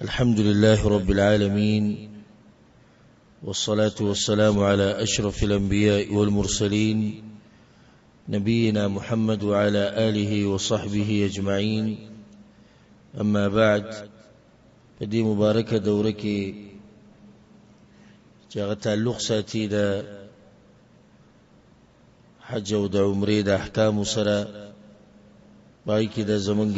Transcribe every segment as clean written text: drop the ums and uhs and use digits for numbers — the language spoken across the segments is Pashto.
الحمد لله رب العالمين، والصلاة والسلام على أشرف الأنبياء والمرسلين، نبينا محمد وعلى آله وصحبه أجمعين. أما بعد، په دې مبارکه دوره کې چې هغه تعلق ساتي د حج او د عمرې د احکامو سره، پای کې د زمونږ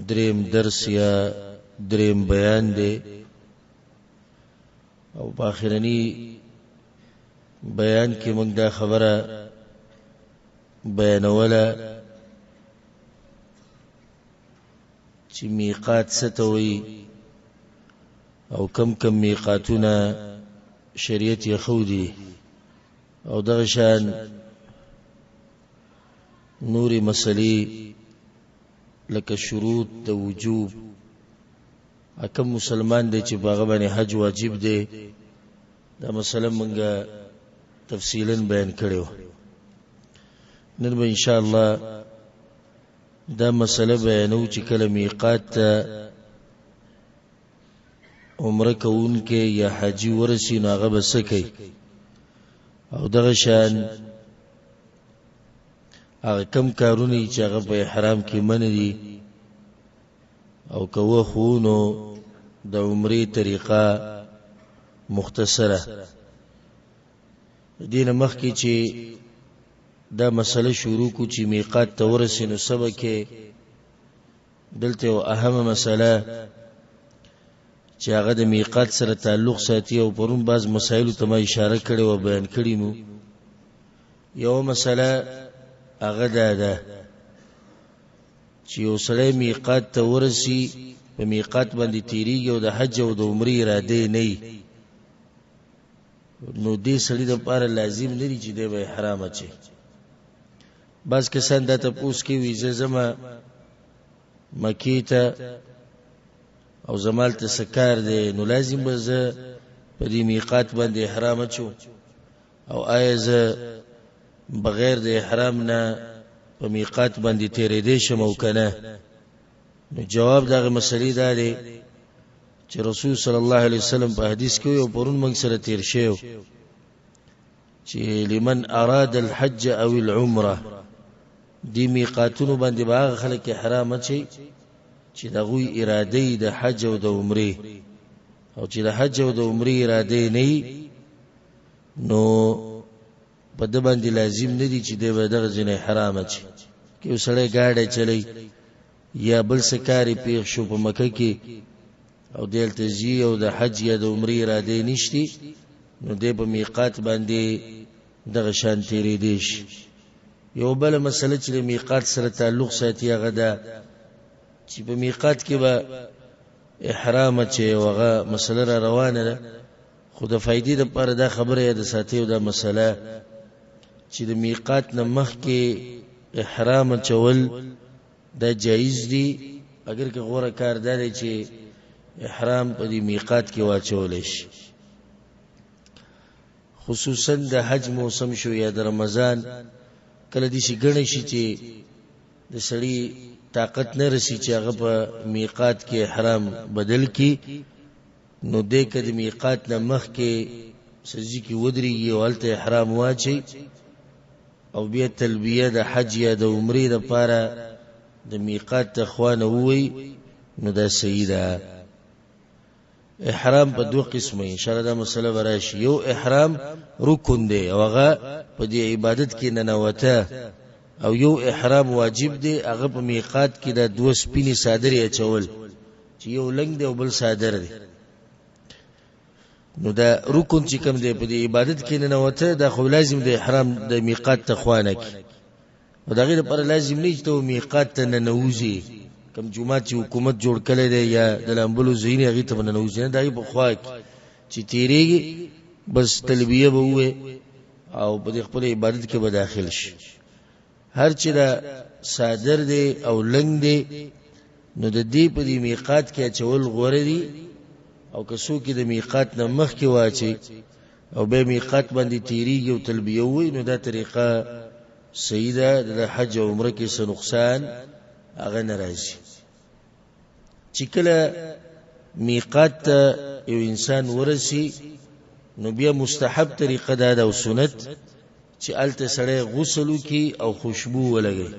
دریم درس یا دریم بیان دی. او په اخرنی بیان کې موږ دا خبره بیانوله چې میقات څه ته وایي او کم کم میقاتونه شریعت یې ښودي، او دغه شان نورې مسلې لکه شروط د وجوب، اکم مسلمان دی چې باغ باندې حج واجب دی، دا مسله مونږه تفصیلا بیان کړو. نن به ان شاء الله دا مسله بیانو چې کله میقات ته عمره کوونکی یا حاجي ورسي نو هغه به څه کوي، او دغه شان هغه کم کارونه چې هغه په احرام کې منع دي او کوه خو نو د عمرې طریقه مختصره. دین مخکې چې دا مسله شروع کو چې میقات ته ورسې نو سبا کې دلته یو اهمه مسله چې هغه د میقات سره تعلق ساتي، او پرون بعض مسایلو ته ما اشاره کړې او بیان کړي مو. یو مسله هغه دا ده چې یو سړی میقات ته ورسي، په میقات باندې تیریږي او د حج او د عمرې اراده نه وي، نو دې سړي دپاره لازم نه دي چې دی به احرام اچوي. بعض کسان دا تپوس کوي زه ځم مکې ته او زما هلته څه کار دی، نو لازم به زه په دې میقات باندې احرام اچوم، او آیا زه بغیر د احرام نه په میقات باندې تېرېدی شم او که نه؟ نو جواب دغه مسلې دا دی چې رسول صلی الله علیه وسلم په حدیث کې یو پرون موږ سره تیر شو چې لمن اراد الحج او العمره، دی میقاتونو باندې به هغه خلک احرام اچي چې د هغوی اراده د حج او د عمرې، او چې د حج او د عمرې اراده نه نو په ده باندې لازم نه دي چې دی به دغه ځینې احرام اچي. که یو سړی ګاډی چلی یا بل څه کار یې پېښ شو په مکه کې او دی هلته ځي او د حج یا د عمرې اراده یې نشتي، نو دی په میقات باندې دغه شان تېرېدی شي. یو بله مسله چې د میقات سره تعلق ساتي هغه ده چې په میقات کې به احرام اچوي، او هغه مسله را روانه ده، خو د فایدې دپاره دا خبره یاده ساتي. او دا مسله چې د میقات نه مخکې احرام اچول دا جایز دي، اگر که غوره کار دا دی چې احرام په دې میقات کې واچول شي، خصوصا د حج موسم شو یا د رمضان، کله داسې ګڼه شي چې د سړي طاقت نه رسي چې هغه په میقات کې احرام بدل کړي، نو دی که د میقات نه مخکې سجدي کې ودرېږي او هلته احرام واچوي او بیا تلبیه د حج یا د عمرې لپاره د میقات ته خوا نه ووایي نو دا صحیح ده. احرام په دوه قسمه، ان شاء الله دا مسله به راشي. یو احرام رکن دی او هغه په دې عبادت کې ننوته، او یو احرام واجب دی، هغه په میقات کې دا دوه سپینې څادرې اچول چې یو لنګ دی او بل څادر دی. نو دا رکن چې کوم دی په دې عبادت کې ننوته، دا خو لازم دی احرام د میقات ته خوانه کې، او د هغې لپاره لازم نه چې ته میقات ته ننوځي، کوم جومات چې حکومت جوړ کړی دی یا د لامبلو ځایونه هغې ته به ننوځي نه، د هغې په خوا کې چې تېرېږي بس تلبیه به ووایي او په دې خپل عبادت کې به داخل شي. هر چې دا څادر دی او لنګ دی نو د دې په دې میقات کې اچول غوره دي، او که څوک د میقات نه مخکې واچوي او بیا میقات باندې تیریږي او تلبیه ووایي نو دا طریقه صحیح ده، د حج او عمره کې څه نقصان هغه نه راځي. چې کله میقات ته یو انسان ورسی نو بیا مستحب طریقه دا ده او سنت چې هلته سړی غسل وکړي او خوشبو ولګوي.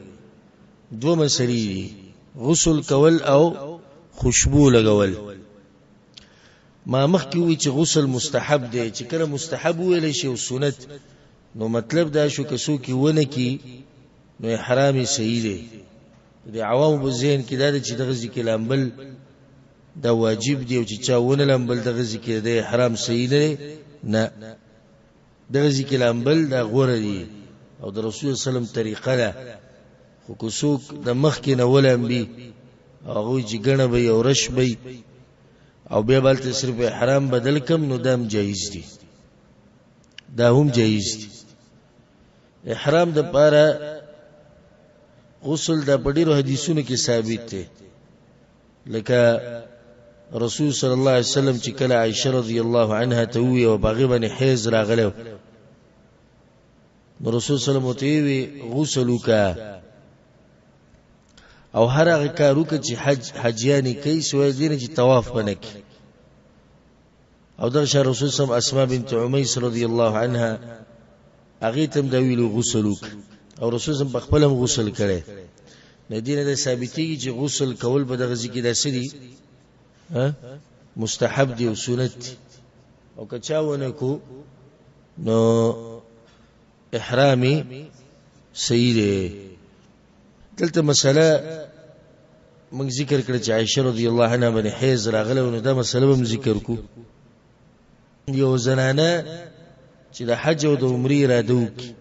دوه مسلې دي، غسل کول او خوشبو لګول. ما مخکې وویل چې غسل مستحب دی، چې کله مستحب وویل شي او سنت، نو مطلب دا شو که څوک یې ونه کړي نو احرام یې صحیح دی. د عوامو په ذهن کې دا ده چې دغه ځای کې لامبل دا واجب دی او چې چا ونه لامبل دغه ځای کې د احرام صحیح نه دی. نه، دغه ځای کې لامبل دا غوره دي او د رسول الله وسلم طریقه ده. خو که څوک د مخکې نه ولامبي او هغوی چې ګڼه به او رش به او بیا به هلته صرف احرام بدل کم، نو دا هم جایز دي، دا هم جایز دي. احرام د پاره غسل دا په ډیرو حدیثونو کې ثابت دی، لکه رسول صلی الله علیه وسلم چې کله عائشه رضی الله عنها ته وی او باغی باندې حیض راغلی، نو رسول صلی الله علیه وسلم ته وی غسل وکړه او هر هغه کار وکړه چې حج حجیانې کوي، سوای دې نه چې طواف به نه کوي. او دغه شان رسول صلی الله اسماء بنت عمیس رضی الله عنها هغې ته هم دا ویلو غسل وکړه، او رسول صلی په خپل هم غسل کړی. نو دې نه دا ثابتېږي چې غسل کول په دغه ځای کې دا څه دي؟ مستحب دی او سنت دی. او که چا ونه کو نو احرام صحیح دی. دلته مسله موږ ذکر کړه چې عائشه رضی الله عنها باندې حیض راغله، نو دا مسله به ذکر کو. یو زنانه چې د حج او د عمرې اراده وکړي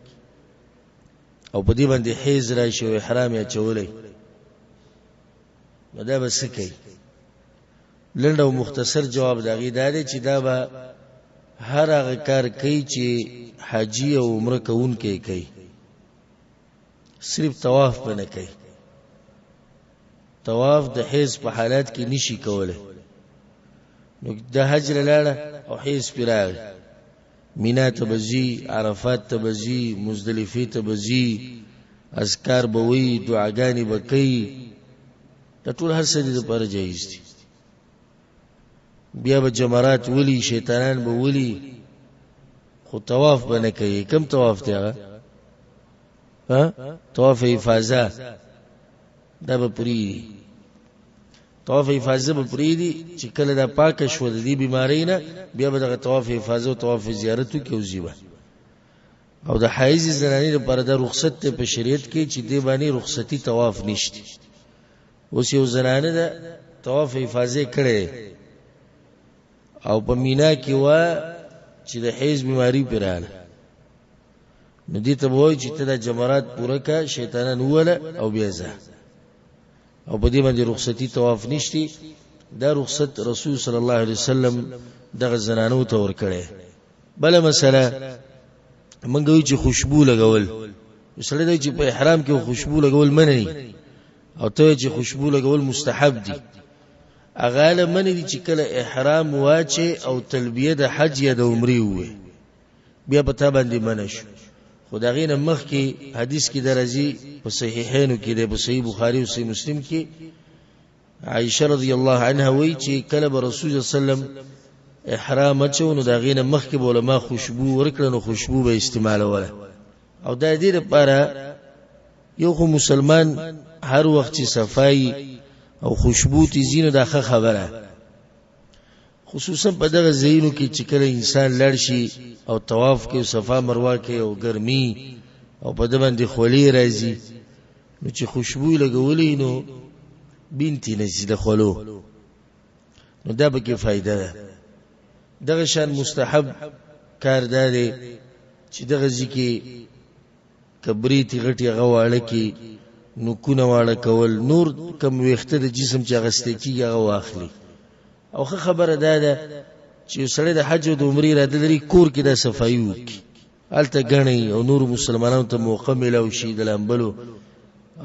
او په دې باندې حیض راشي او احرام یې اچولی، نو دا به څه کوي؟ لنډ او مختصر جواب د هغې دا دی چې دا به هر هغه کار کوي چې حاجي او عمره کوونکی کوي، صرف طواف به نه کوي. طواف د حیض په حالت کې نشي کولی، نو د حج لاړه او حیض پرې راغی، مینا ته به ځي، عرفات ته به ځي، مزدلفې ته به ځي، اذکار به وایي، دعاګانې به کوي، دا ټول هر څه دې دپاره جایز دي. بیا به جمرات ولي، شیطانان به ولي، خو طواف به نه کوي. کوم طواف دی هغه؟ طواف افاضه دا به پرېږدي، طواف افاضه به پرېږدي چې کله دا پاکه شوه د دې بیمارۍ نه، بیا به دغه طواف افاضه او طواف زیارت وکړي او ځي به. او د حایض زنانې لپاره دا رخصت دی په شریعت کې چې دې باندې رخصتي طواف نشته. اوس یو زنانه ده طواف افاضه کړی او په مینا کې وه چې د حیض بیماري پرې راغله، نو دې ته به وایي چې ته دا جمرات پوره کړه، شیطانان ووله او بیا ځه. او په دې باندې رخصتي طواف نشتی. دا رخصت رسول صلی الله علیه وسلم دغه زنانو ته ورکړی. بله مسله موږ وایو چې خوشبو لګول، سړی دی چې په احرام کې خوشبو لګول منع دي، او ته چې خوشبو لګول مستحب دي. هغه له منع دي چې کله احرام واچي او تلبیه د حج یا د عمرې ووایي، بیا په تا باندې منع شو. خو د هغې نه مخکې حدیث کې دا راځي په صحیحینو کې دی، په صحیح بخاري او صحیح مسلم کې، عائشه رضی الله عنها وایي چې کله به رسول الله صلی الله علیه وسلم احرام اچو، نو د هغې نه مخکې به علما خوشبو ورکړه، نو خوشبو به استعمالوله. او دا دې لپاره یو خو مسلمان هر وخت چې صفایي او خوشبو تې ځي، نو دا ښه خبره، خصوصا په دغه ځایونو کې چې کله انسان لاړ شي او طواف کوي، صفا مروه کوي او ګرمي او په ده باندې خولې راځي، نو چې خوشبو یې لګولې نو بینتې نه ځي د خولو، نو دا پکې فایده ده. دغه شان مستحب کار دا دی چې دغه ځای کې کبریتې غټې هغه واړه کې نوکونه واړه کول، نور کم ویښته د جسم چې اغستې کېږي هغه واخلي. او ښه خبره دا ده چې یو سړی د حج او د عمرې اراده لري، کور کې دا صفایي وکړي، هلته ګڼي او نورو مسلمانانو ته موقع میلاو شي د لامبلو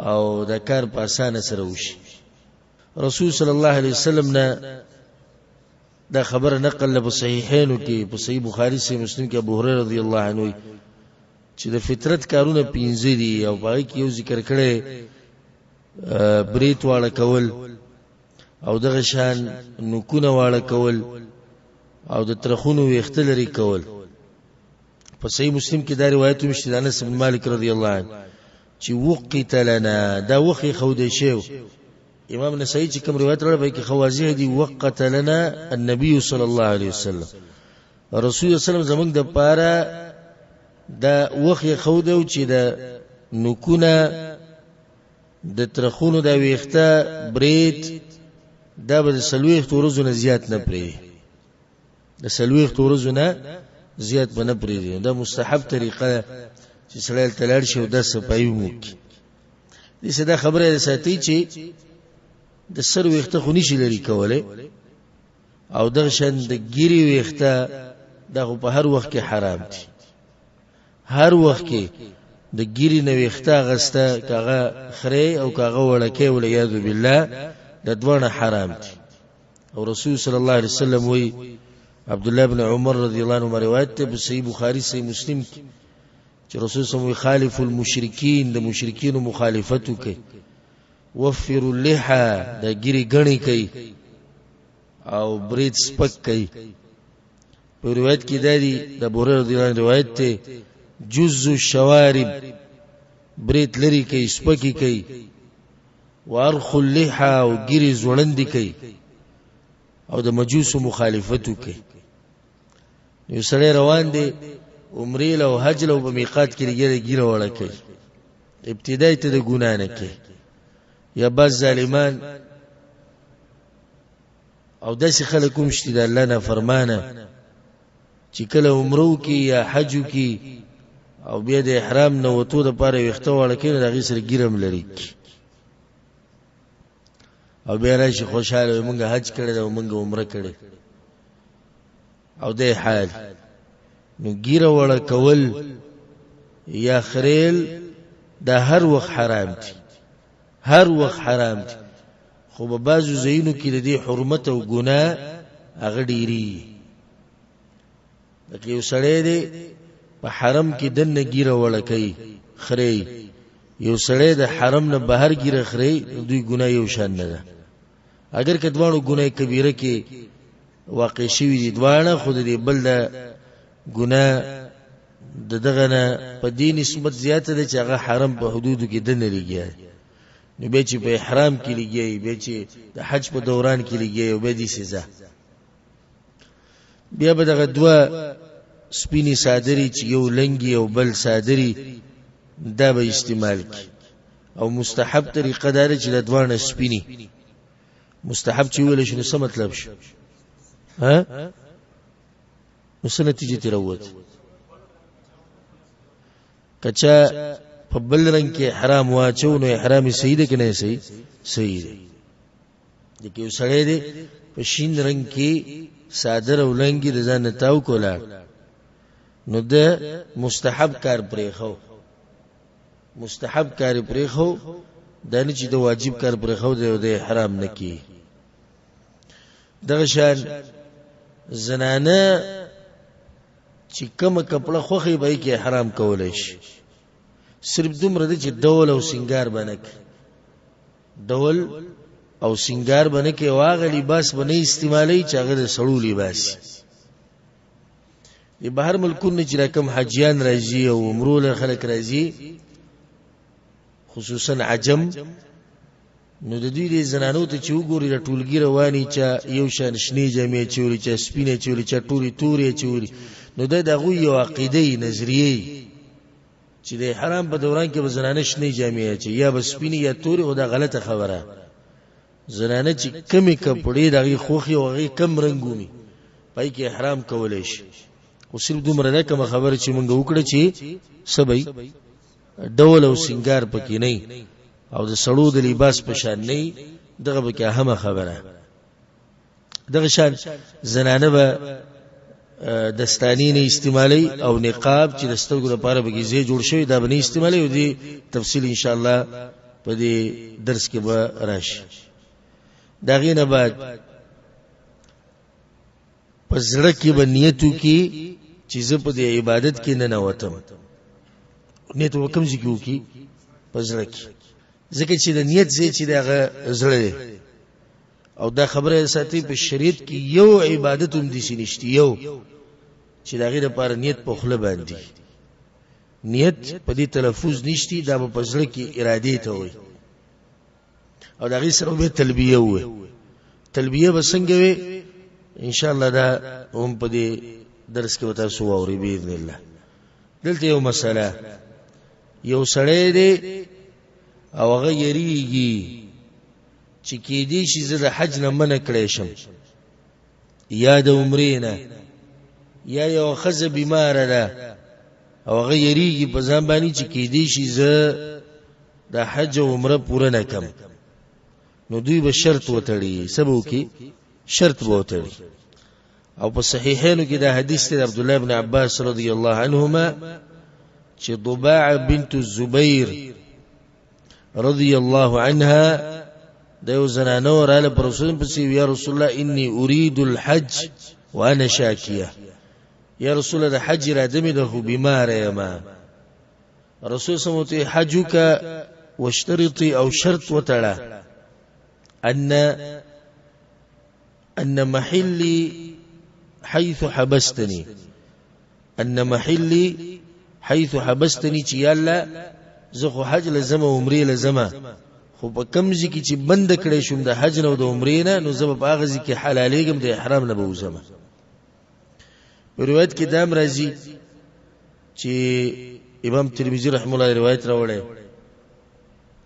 او دا کار په اسانه سره وشي. رسول صلی الله علیه وسلم نه دا خبره نقل له په صحیحینو کې، په صحیح بخاري صحیح مسلم کې ابو هريره رضی الله عنه چې د فطرت کارونه پنځه دي، او په هغې کې یو ذکر کړی بریت واړه کول. او دغه شان نوکونه واړه کول او د ترخونو ویښته لري کول. په صحیح مسلم کې دا روایت هم شته د انس بن مالک رضی الله عنه چې وقت لنا، دا وخی خودې شو. امام نسائی چې کوم روایت راوړی په کې خو واضح دی، وقت لنا النبي صلی الله علیه وسلم، رسول الله صلی الله علیه وسلم زمونږ د پاره دا وخی خودو چې د نکونه د ترخونو دا ویښته برید دا به د 40 ورځو نه زیات نه پرېږدي، د 40 ورځو نه زیات به نه پرېږدي. دا مستحب طریقه ده چې سړی هلته لاړ شي او دا صفایي هم وکړي. دې څه دا خبره یې ساتي چې د سر ویښته خو نشي لرې کولی، او دغه شان د ږیرې ویښته دا خو په هر وخت کې حرام دي. هر وخت کې د ږیرې نه ویښته اخیسته، که هغه خرې او که هغه وړکی، والعیاذ بالله، د دواړه حرام دي. او رسول صلی الله علیه وسلم وایي، عبد الله بن عمر رضی الله عنه روایت ته په صحیح بخاری صحیح مسلم کې چې رسول صلی الله علیه وسلم خالف المشرکین، د مشرکینو مخالفت وکړي، وفر اللحى، د ږیرې ګڼې کوي او برید سپک کوي. په روایت کې دا دی، د ابو هريره رضی الله عنه روایت ته، جز الشوارب، برید لري کوي، سپکی کوي، وارخ اللحى، او ږیرې ځوړندې کوي، او د مجوسو مخالفت وکړي. یو سړی روان دی عمرې له او حج له، په میقات کې لګیا دی، ږیره وړه کوي، ابتدایي ته د ګناه نه کوي. یا بعض ظالمان او داسې خلک هم شته د الله نافرمانه چې کله عمره وکړي یا حج وکړي او بیا د احرام نه وتو دپاره ویښته واړه کوي، نو د هغې سره ږیره هم لرې کړي او بیا راشي خوشحاله وي، مونږ حج کړی دی او مونږ عمره کړې او دی حال. نو ږیره وړه کول یا خریل دا هر وخت حرام دي، هر وخت حرام دي، خو په بعضو ځایونو کې د دې حرمت او ګناه هغه ډېرېږي. لکه یو سړی دی په حرم کې دننه ږیره وړه کوي خرېي، یو سړی د حرم نه بهر ږیره خرېي، دوی ګناه یو شان نه ده. اګر که دواړو ګناه کبیره کې واقع شوي دي دواړه، خو د دې بل د ګناه د دغه نه په دې نسبت زیاته ده چې هغه حرم په حدودو کې دننه لګیا دی، نو بیا چې په احرام کې لګیا وي، بیا چې د حج په دوران کې لګیا وي، بیا دې سزا. بیا به دغه دوه سپینې څادرې چې یو لنګي او بل څادري دا به استعمال کړي. او مستحب طریقه دا ده چې دا دواړه سپینې، مستحب چې ویل شي نو څه مطلب شو؟ ها، نو څه نتیجه ترې راووته؟ که چا په بل رنګ کې احرام واچو نو احرام یې صحیح دی که نه صحیح؟ صحیح دی. لکه یو سړی دی په شین رنګ کې څادر او لنګي د ځان نه تاو کو لاړ، نو د مستحب کار پرېښو، مستحب کار پرېښو، دا نه چې د واجب کار پرېښو دی او د احرام نه کی. دغه شان زنانه چې کومه کپړه خوښي به کې احرام کولی شي، صرف دومره دی چې ډول او سنګار به نه کوي، ډول او سنګار به نه کوي، او هغه لباس به نه استعمالوي چې هغه د سړو لباس. د بهر ملکونو چې رقم حاجیان راځي او عمرو له خلک راځي، خصوصا عجم، نو د دوی د زنانو ته چې وګوري د ټولګي رواني، چا یو شان شنې جامې اچولي، چا سپینې اچولي، چا ټولې تورې اچولي، نو دا د هغوی یو عقیده نظریه چې د احرام په دوران کې به زنانه شنې جامې اچوي، یا به سپینې یا تورې، خو دا غلطه خبره. زنانه چې کمې کپړې د هغې خوښې او هغې کم رنګ ومي په هغې کې احرام کولی شي، خو صرف دومره ده کومه خبره چې مونږ وکړه چې څه به ډول او سنګار پکې نه او د سړو د لباس په شان نه، دغه به کې اهمه خبره. دغه شان زنانه به دستانی نه استعمالي او نقاب چې د سترګو لپاره به ځای جوړ شوی دا به نه استعمالي، او دې تفصیل ان شاء الله په دې درس کې به راشي. د هغې نه بعد په زړه کې به نیت وکړي چې زه په دې عبادت کې ننوتم. نیت به کوم ځای کې وکړي؟ په زړه کې، ځکه چې د نیت ځای چې د هغه زړه دی. او دا خبره ساتي په شریعت کې یو عبادت هم دي نشته یو چې د هغې لپاره نیت په خوله باندې نیت په دې تلفظ نشتی، دا په زړه کې ارادې ته وایي، او د هغې سره به تلبیه ووایي. تلبیه به څنګه وي؟ ان شاء الله دا هم په دې درس کې به تاسو واورئ باذن الله. دلته یو مسله، یو سړی دی او هغه یریږي چې کېدی شي زه د حج نه منع کړی شم یا د عمرې نه، یا یو ښځه بیماره ده او هغه یریږي په ځان باندې چې کېدی شي زه د حج او عمره پوره نه کم، نو دوی به شرط وتړي. څه به وکړي؟ شرط به وتړي. او په صحیحینو کې دا حدیث دی د عبد الله بن عباس رضی الله عنهما چې ضباعه بنت الزبیر رضی الله عنها د یو زنانه وراله پر رسول پسې، یا رسول الله انی اريد الحج وانا شاکیه، یا رسول الله د حج اراده مې ده خو بیمار یم. رسول سم ته حج وکړه واشترطي او شرط وتړه ان محلي حيث حبستني، ان محلي حيث حبستني، چې یا الله زه خو حج لزمه عمرې لزمه، خو په کوم ځای کې چې بند کړی شوم د حج نه او د عمرې نه، نو زه به په هغه ځای کې حلالېږم، د احرام نه به وځم. په روایت کې دا هم راځي چې امام ترمذي رحمه الله روایت راوړی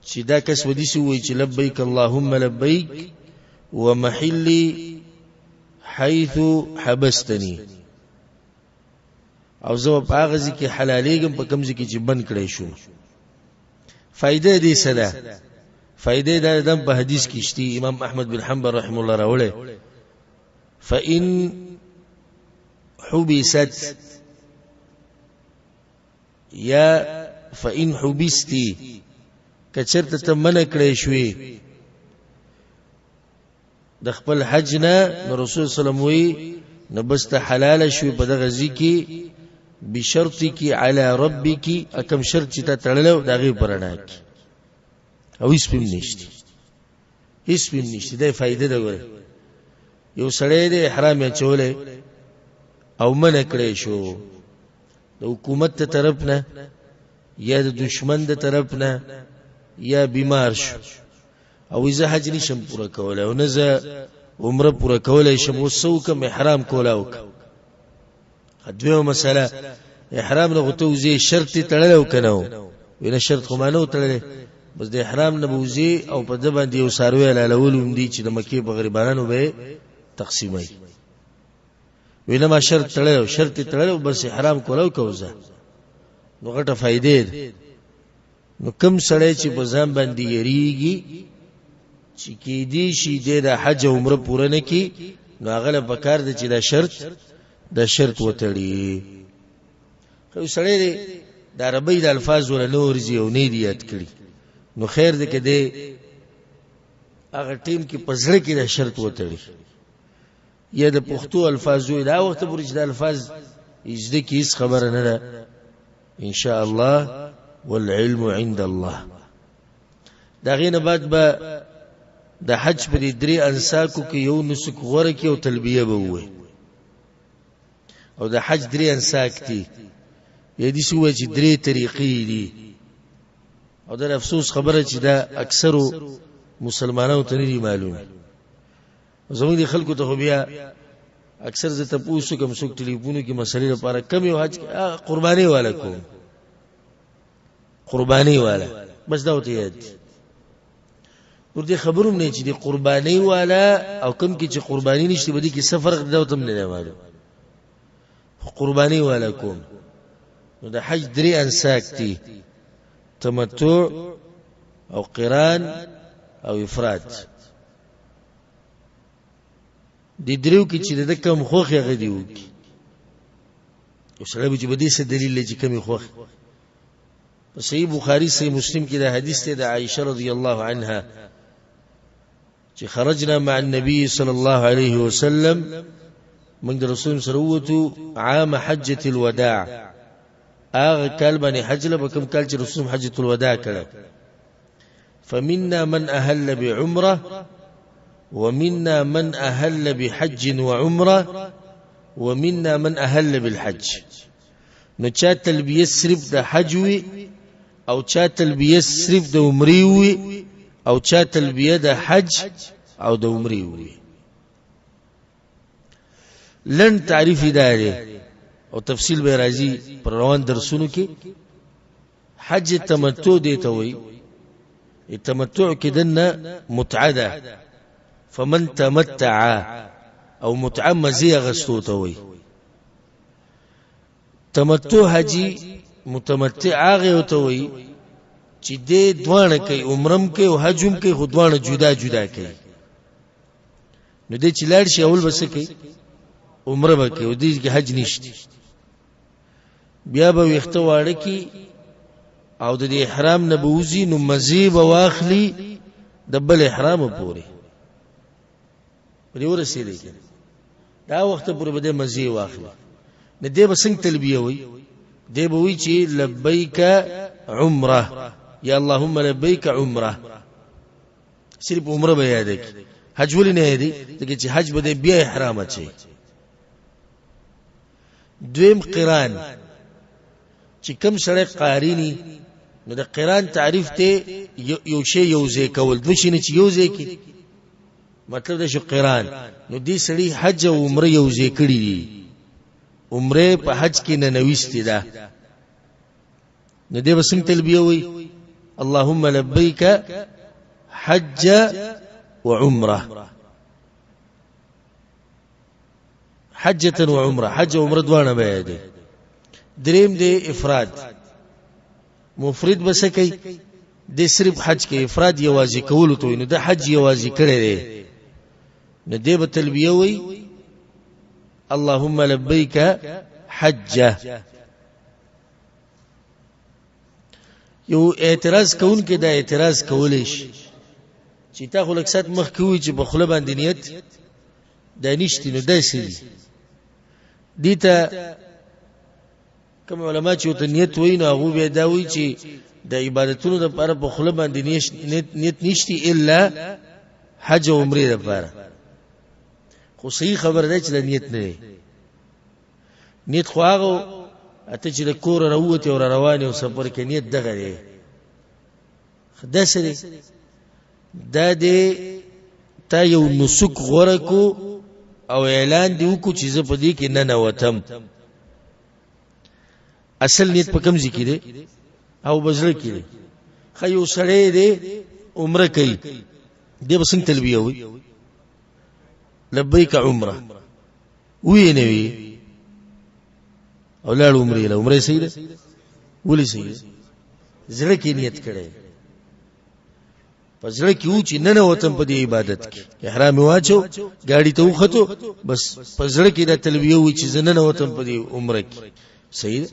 چې دا کس به داسې ووایي چې لبیک اللهم لبیک ومحلي حيث حبستني، او زه په هغه ځای کې حلالېږم په کوم ځای کې چې بند کړی شوم. فایده دې څه ده؟ فایده دا ده په حدیث کې شته، امام احمد بن حنبل رحمه الله راوړی، فإن حبست یا فإن حبستی، کچرته ته منع کړی شوې د خپل حج نه، نو رسول صلی الله علیه وسلم وی نو بس ته حلال شوې په دغه ځای کې بشرطک علی ربک، اکم شرط چې تا تړلی و د هغې په رڼا کې، او هېڅ پرې نشته، هېڅ پرې نشته. دا فایده ده. ګوره یو سړی دی احرام یې اچولی او منع کړی شو د حکومت د طرف نه یا د دشمن د طرف نه یا بیمار شو، او زه حج نشم پوره کولای او نه زه عمره پوره کولای شم، اوس څه وکړم؟ احرام کولا وکړم. دویمه مسله، احرام نه خو ته وځې شرط یې تړلی او که نه و؟ ویله شرط خو ما نه و تړلی، بس د احرام نه به وځې او په ده باندې یو څاروی حلالول هم دي چې د مکې په غریبانو به یې تقسیموي. ویله ما شرط تړلی و، شرط یې تړلی و، بس احرام کولا وکړه وځه. نو غټه فایده ده. نو کوم سړی چې په ځان باندې یریږي چې کېدی شي دی د حج او عمره پوره نه کړي، نو هغه له پکار دی چې دا شرط وتړي. خو سړی دی د عربۍ د الفاظو له نه ورځي او نه دي یاد کړي، نو خیر دی که دی هغه ټیم کې په زړه کې دا شرط وتړي، یا د پښتو الفاظو دا وخت پورې چې د الفاظ زده کړي هېڅ خبره نه ده ان شاء الله، والعلم عند الله. د هغې نه بعد به د حج په دې درې انساکو کې یو نسک غوره کړي او تلبیه به ووایي. او د حج درې انساک دي، یا داسې ووایي چې درې طریقې دي. او دا د افسوس خبره چې دا اکثرو مسلمانانو ته نه دي معلومې. زموږ د خلکو ته خو بیا اکثر زه تپوس وکړم، څوک ټلیفونو کې مسلې لپاره کم یو حج قرباني والا کوم، قرباني والا بس دا ورته یاد دي. نور دې خبرو نه چې د قرباني والا او کم کې چې قرباني نشته په دې کې څه فرق دی، دا ورته هم نه دی معلوم. قرباني والا کوم. نو د حج درې انساک دي، تمتع او قران او افراد. د دریو کې چې د کم خوښ هغه دی وکي. او سړی به چې په دې څه دلیل لري چې کمې خوښ. په صحیح بخاري صحیح مسلم کې دا حدیث دی د عائشه رضی الله عنها چې خرجنا مع النبي صلی الله علیه وسلم، موږ د رسول سره ووتو عام حجة الوداع، هغه کال باندې حج له کوم کال چې رسول حجة الوداع کړه. فمنا من أهل بعمرة ومنا من اهل بحج وعمره ومنا من اهل بالحج. نو چا تلبیه صرف د حج وي او چا تلبیه صرف د عمرې وي او چا تلبیه د حج او د عمرې وي. لن تعریف دا دی او تفصیل به راځي پر روان درسونو کې. حج تمتع دی ته وایي، تمتع کې دنه متعه ده، فمن تمتع او متعه مزي اغستو ته وایي. تمتع حجي متمتع هغه ته وایي چې دې دواړه کوي، عمرم کوي او حج هم کوي، خو دواړه جدا جدا کوي. نو دې چې لاړ شي اول به څه کوي؟ عمره به کوي، او دې کې حج نشته. بیا به ویښته واړه کي او د دې احرام نه به وځي، نو مزې به واخلي د بل احرام پورې. په دې ورسېدی که نه؟ دا وخت پورې به دی مزې واخلي. نو دی به څنګه تلبیه وایي؟ دی به وایي چې لبیک عمره، یا اللهم لبیک عمره. صرف عمره به یاده کړي، حج ولې نه یادوي؟ ځکه چې حج به دی بیا احرام اچوي. دویم قران، چې کم سړی قارینی، نو د قران تعریف ته یو شی یو ځای کول، دوه شي نه چې یو ځای کې، مطلب د شو قران. نو دې سړي حج او عمره یو ځای کړي دي، عمره په حج کې نه نويستي ده. نو دې به څنګه تلبیه وي؟ اللهم لبیک حج وعمره، حجة وعمره، حج او عمره دواړه به دي. دریم دی افراد، مفرد بس کوي، د صرف حج کې افراد یوازې کول ته، نو د حج یوازې کړی دی، نو دی به تلبیه وي اللهم لبیک حجه. یو اعتراض کوونکی دا اعتراض کولی شي چې تا خو لږ ساعت مخکې وویل چې په خوله باندې نیت دا نشته، نو داسې دي. دې ته کوم علما چې ورته نیت وایي، نو هغوی بیا دا وایي چې د عبادتونو دپاره په خوله باندې نیت نشته الا حج او عمرې دپاره. خو صحیح خبره ده چې دا نیت نه دی. نیت خو هغه ته چې د کوره راووتې او روان او سفر کې نیت دغه دی. داسې دی، دا دی تا یو نسک غوره کو او اعلان دی وکړو چې زه په دې کې ننوتم. اصل نیت په کوم ځای کې دی؟ او په زړه کې دی. ښه یو سړی دی عمره کوي، دی به څنګه تلبیه وایي؟ لبیک عمره وی نه وی او لاړ عمرې له، عمره صحیح ده؟ ولې صحیح ده؟ زړه کې نیت کړی، په زړه کې و چې ننوتم په دې عبادت کې، احرام واچو، ګاډي ته وختو، بس په زړه کې دا تلبیه و چې زه ننوتم په دې عمره کې، صحیح ده؟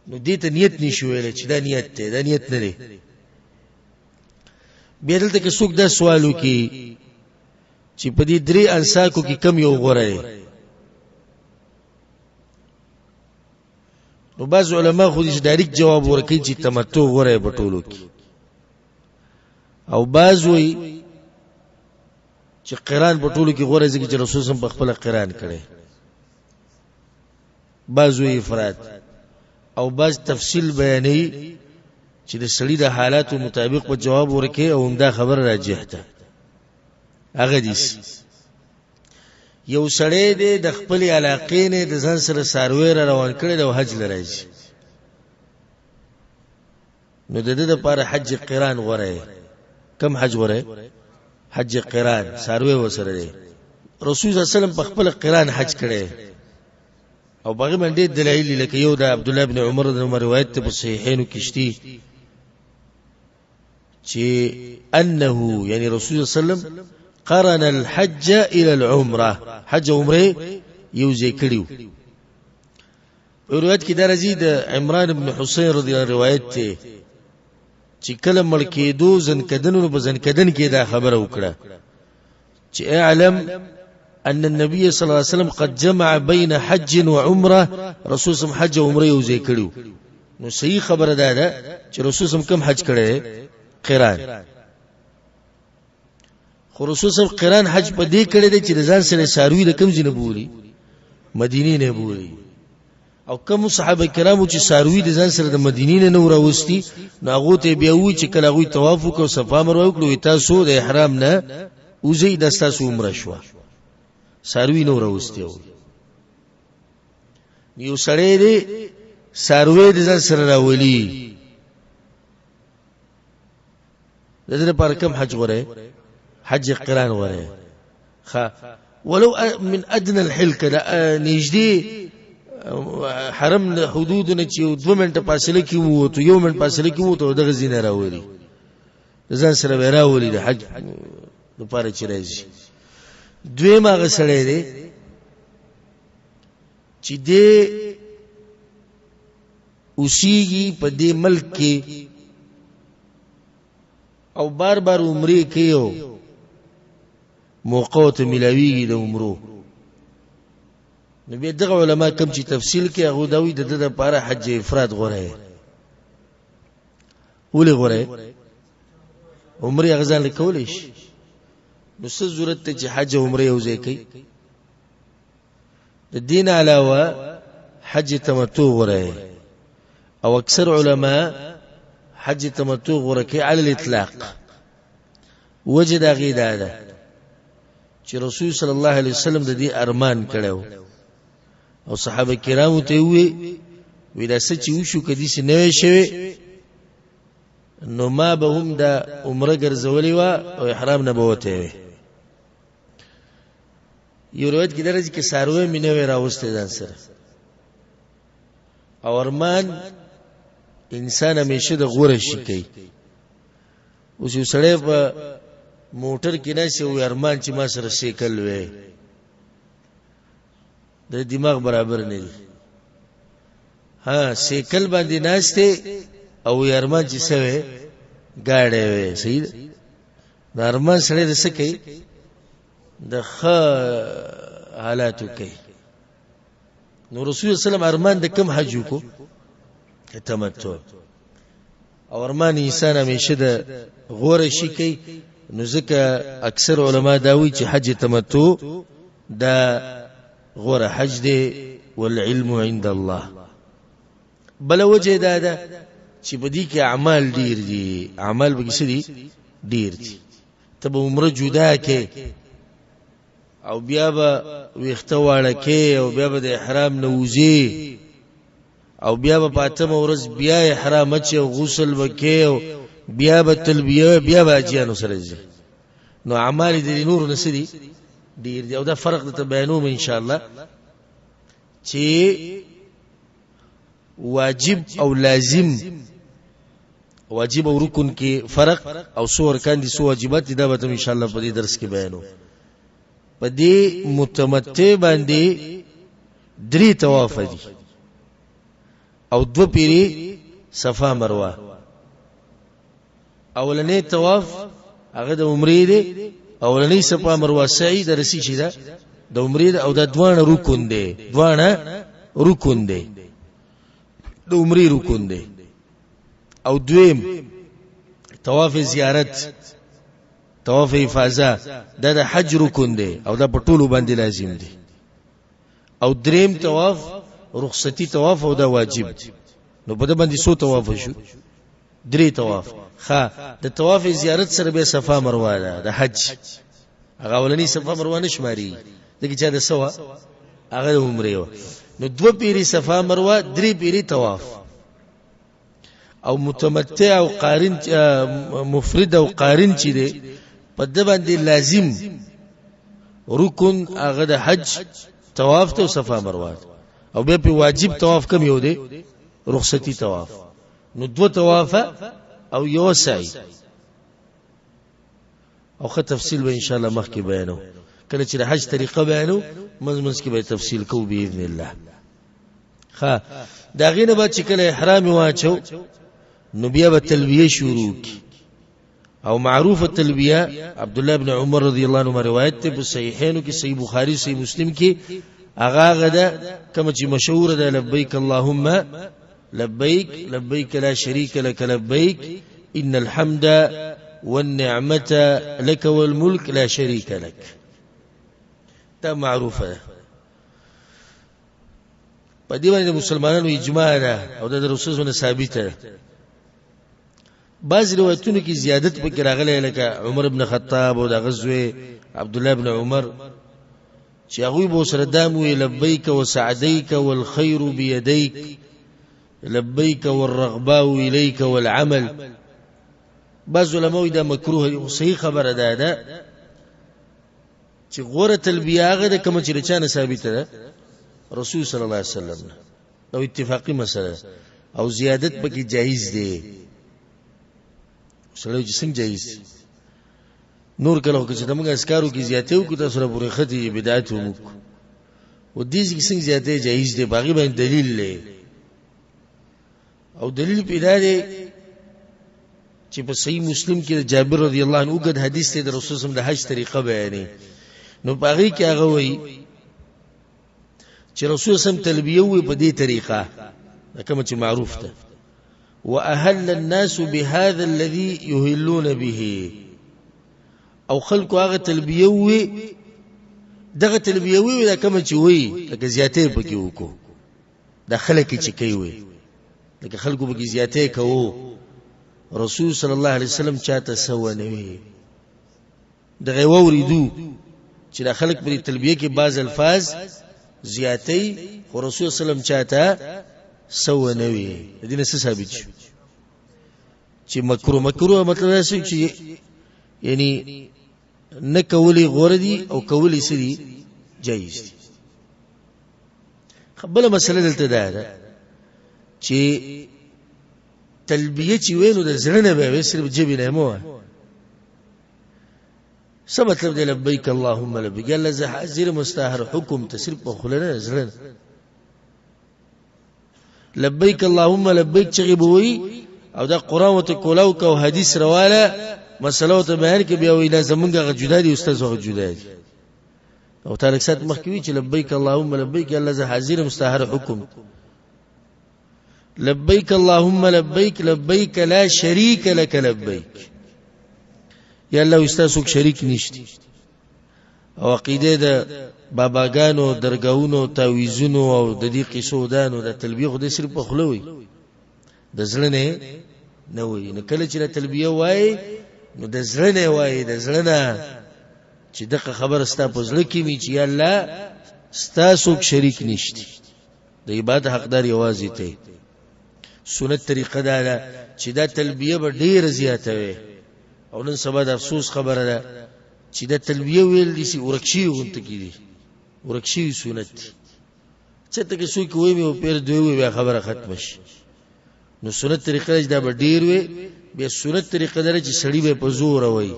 نو دې ته نیت نشو ویلی چې دا نیت دی، دا نیت نه دی. بیا دلته کې څوک دا سوال وکړي چې په دې درې انساکو کې کم یو غوره دی، نو بعض علما خو دې ډایرکټ جواب ورکوي چې تمتع غوره په ټولو کې، او بعض وایي چې قران په ټولو کې غوره ځکه چې رسول سم په خپل قران کړي. بعض وایي افراد، او بعض تفصیل بیانوي چې د سړي د حالاتو مطابق په جواب ورکوي، او همدا خبره راجح ده. هغه دي یو سړی دی د خپلې علاقې نه د ځان سره څاروی را روان کړی دی او حج له راځي، نو د ده دپاره حج قران غوره دی. کوم حج غوره؟ حج قران، څاروی ورسره دی. رسول صلی الله علیه وسلم په خپل قران حج کړی او په هغې باندې ډېر دلایل دي، لکه یو د عبدالله بن عمر د عمر روایت ته په صحیحینو کې شته چې انه یعنی رسول صلی الله علیه وسلم قرن الحج الى العمره، حج او عمره یو ځای کړیو. په روایت کې دا راځي د عمران بن حسین رضی الله روایت ته چې کله مړ کېدو ځنکدنو په ځنکدن کې دا خبره وکړه چې اعلم ان النبي صلى الله عليه وسلم قد جمع بين حج وعمره، رسول سم حج او عمره یو ځای کړیو. نو صحیح خبره ده ده چې رسول سم کوم حج کړی؟ قران. خو رسول صاحب قران حج په دې کړی دی چې د ځان سره ساروي د کم ځای نه بولي، مدینې نه بولي. او کوم صحابه کرامو چې ساروي د ځان سره د مدینې نه نور راوستي، نو هغه ته بیا وی چې کله هغه طواف وکړ، صفا مروه وکړو، تاسو د احرام نه وځي، د تاسو عمره شوه. ساروي نور راوستي. یو سړی دی ساروي د ځان سره راولي، د دې لپاره کوم حج غوره؟ حج قران غوره. خ ولو من ادنى الحل کده نږدې حرم حدود نه چې 2 منټه فاصله کې وو، ته یو منټ فاصله کې وو، ته دغه زینه راولي، ځان سره راولي د حج لپاره چې راځي. دویم هغه سړی دی چې دی اوسیږي په دې ملک کې او بار بار عمرې کوي او موقع ته ملاویږي د عمرو. نو بیا دغه علما کوم چې تفصیل کوي، هغه دا وایي د ده لپاره حج افراد غوره دی. ولې غوره؟ عمرې هغه ځان له کولی شي، نو څه ضرورت دی چې حج او عمرې یو ځای کوي؟ د دین علاوه حج تمتع غوره، او اکثر علما حج تمتع غوره کوي علی الاطلاق. وجه دا غي دا ده چې رسول صلی الله علیه وسلم د دې ارمان کړو او صحابه کرامو ته وی وی دا څه چې وشو کدي څه نه شوی، نو ما به هم دا عمره ګرځولې وه او احرام نه به وتی وی. یو روایت کې درځي کې ساروی مې نه وی راوستی ځان سره. او ارمان انسان همیشه د غوره شي کوي. اوس یو سړی په موټر کې ناست او ارمان چې ما سره سیکل وی، د دماغ برابر نه دی. ها سیکل باندې ناست او ارمان چې څه وی، ګاډی وی. صحیح ده؟ د ارمان سړی د څه کوي؟ د ښه حالاتو کوي. نو رسول الله صلی الله علیه وسلم ارمان د کم حج وکړو؟ تمتع. او ارمان انسان همیشه د غوره شي کوي. نو ځکه اکثر علما دا وایي چې حج تمتع دا غوره حج دی، والعلم عند الله. بل وجه دا ده چې په دې کې اعمال ډیر دي، اعمال به څه دي؟ ډیر دي. ته به عمره جدا کې او بیا به ویښته واړه کې او بیا به د احرام نه وځي او بیا به په اتمه ورځ بیا احرام اچي او غسل به کې او بیا به تلبیه، بیا به حاجیانو سره ځي. نو اعمال د دې نورو نه څه دي؟ ډیر دي. او دا فرق درته بیانوم ان شاء الله چې واجب او لازم، واجب او رکن کې فرق او څو ارکان دي، څو واجبات دي، دا به ان شاء الله په دې درس کې بیانو. په دې متمتع باندې درې طواف دي او دو پیری صفا مروه. اولنې طواف هغه د عمرې دی، اولنې صفا مروه سعی د رسی چې ده د عمرې ده، او دا دواړه رکن دی، دواړه رکن دی، د عمرې رکن دی. او دویم طواف زیارت، طواف افاضه، دا د حج رکن دی او دا په ټولو باندې لازم دی. او دریم طواف رخصتی طواف او دا واجب دی. نو په دې باندې څو طواف شو؟ درې طواف. ښه د طواف زیارت سره به صفا مروه ده د حج، هغه اولنی صفا مروه نشماري، دغه چې د سوا هغه عمره و. نو دو پیری صفا مروه، درې پیری طواف. او متمتع او قارن، مفرد او قارن چې دی په د باندې لازم رکن هغه د حج طواف ته صفا مروه، او بیا په واجب طواف کم یو دی، رخصتی طواف. نو دو طواف او یو سعی. او خه تفصیل به ان شاء الله مخکې بیانو، کله چې د حج طریقه بیانو منځ منځ کې به تفصیل کوو باذن الله. ښه دا غینه بعد چې کله احرام واچو نو بیا به تلبیه شروع کی. او معروف تلبیه عبد الله بن عمر رضی الله عنه روایت ته په صحیحینو کې، صحیح بخاری، صحیح مسلم کې هغه غده کوم چې مشهور ده، لبیک اللهم لبیک، لبیک لا شریک لک لبیک، ان الحمد والنعمة لك والملك لا شريك لك. دا معروفه ده. په دې باندې مسلمانانو اجماع ده او د رسول الله ثابته ده. بعض روایتونو کې زیادت پکې راغلی، لکه عمر ابن خطاب او د غزوه عبد الله ابن عمر، چې هغوی به سره دام وی لبیک وسعدیک والخير بيدیک لبیک والرغباء الیک والعمل. بعض علماء دا مکروه دی، صحیح خبره ده ده چې غوره تلبیه هغه ده کومه چې له چا نه ثابته ده، رسول صلی الله علیه وسلم نه. او اتفاقي مسله او زیادت پکې جایز دی. سړی چې څنګه جایز نور کله خو چې موږ اسکارو کې زیاتې وکړو تاسو را پورې ختي بدعت وموږ او دې کې څنګه زیاتې جایز دی، باغی باندې دلیل لري. او دلیل پیدا دی چې په صحیح مسلم کې د جابر رضی الله عنه اوږد حدیث دی د رسول صلی د حج طریقه بیانې. نو په هغې کې هغه وایي چې رسول صلی تلبیه وي په دې طریقه کومه چې معروف ده، واهل الناس بهذا الذي يهلون به، او خلکو هغه تلبیه وي دغه تلبیه وي دا کومه چې وي لکه زیاتې پکې وکړو، دا خلک چې کوي وي لکه خلکو پکې زیاتې کوو. رسول صلی الله علیه وسلم چاته سو نه وي، دغه وریدو چې دا خلک په تلبیه کې بعض الفاظ زیاتې، خو رسول صلی الله علیه وسلم چاته سو نه وي. د دې نه څه ثابت شو چې مکروه، مکروه مطلب دا چې یعنی نه کولی غوره دي او کولی څه دي جایز دي. بله مسله دلته دا ده چې تلبیه چې وینو د زړه نه به وي، صرف ژبې نه مو. څه مطلب دی لبیک اللهم لبیک؟ الله زه حاضر مستاهر حکم ته، صرف په خوله نه زړه نه. لبیک اللهم لبیک چغې به وایي او دا قرآن ورته کولاو که او حدیث رواله مسله ورته بیان کړي، بیا وایي نه زمونږ هغه جدا دي استاد هغه جدا دي. او تا لږ ساعت مخکې وي چې لبیک اللهم لبیک، الله زه حاضر یم ستا هر حکم. لبیک اللهم لبیک لبیک لا شریک لک لبیک، یا الله ستا څوک شریک نشته. او عقیده د باباګانو درګاونو تعویذونو او د دې قصو دانو د تلبیه خو د صرف په خوله وي، د زړه نه نه وي. نو کله چې د تلبیه وایي نو د زړه نه وایي، د زړه نه چې دغه خبره ستا په زړه کې وي چې یا الله ستا څوک شریک نشته، د عبادت حقدار یوازې ته. سنت طریقه دا ده چې دا تلبیه به ډېره زیاته وي. او نن سبا د افسوس خبره ده چې دا تلبیه ویل دي چې ورک شوي غونته کې دي، ورک شوي سنت دي. چېرته کې څوک وایي او پیر دوی وایي بیا خبره ختمه شي. نو سنت طریقه چې دا به ډېر وي، بیا سنت طریقه دا چې سړی به په زوره وایي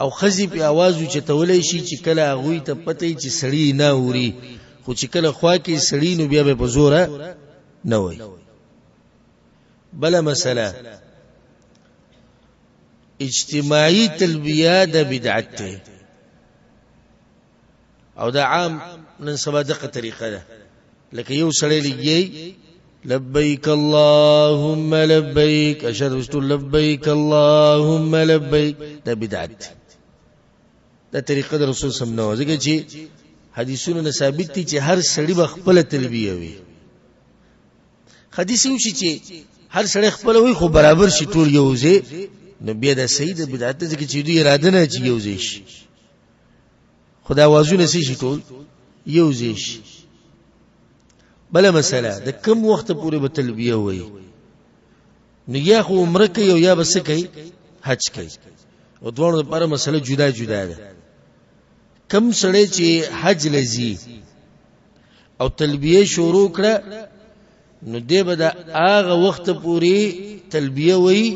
او ښځې پې اواز اوچتولی شي چې کله هغوی ته پته وي چې سړی نه اوري، خو چې کله خوا کې سړی نو بیا به په زوره نه وایي. بله مسله اجتماعي تلبیه د بدعت ده، او دا عام نن سبا دغه طریقه ده. لکه یو سړی لګي لبیک اللهم لبیک، اشهد رسول لبیک اللهم لبیک، دا بدعت ده. دا طریقه د رسول سم نه، ځکه چې حدیثونو نه ثابت دي چې هر سړی به خپله تلبیه وي. حدیث یو شي چې هر سړی خپله وي خو برابر شي ټول یو ځای، نو بیا دا صحیح ده بدعت ده، ځکه چې دوی اراده نه چې یو ځای شي، خو دا اوازونه څه شي ټول یو ځای شي. بله مسله د کم وخت پورې به تلبیه وایي، نو یا خو عمره کوي او یا به څه کوي حج کوي، او دواړو لپاره مسله جدا جدا ده. کم سړی چې حج لځي او تلبیه شروع کړه، نو دی به د هغه وخت پورې تلبیه وایي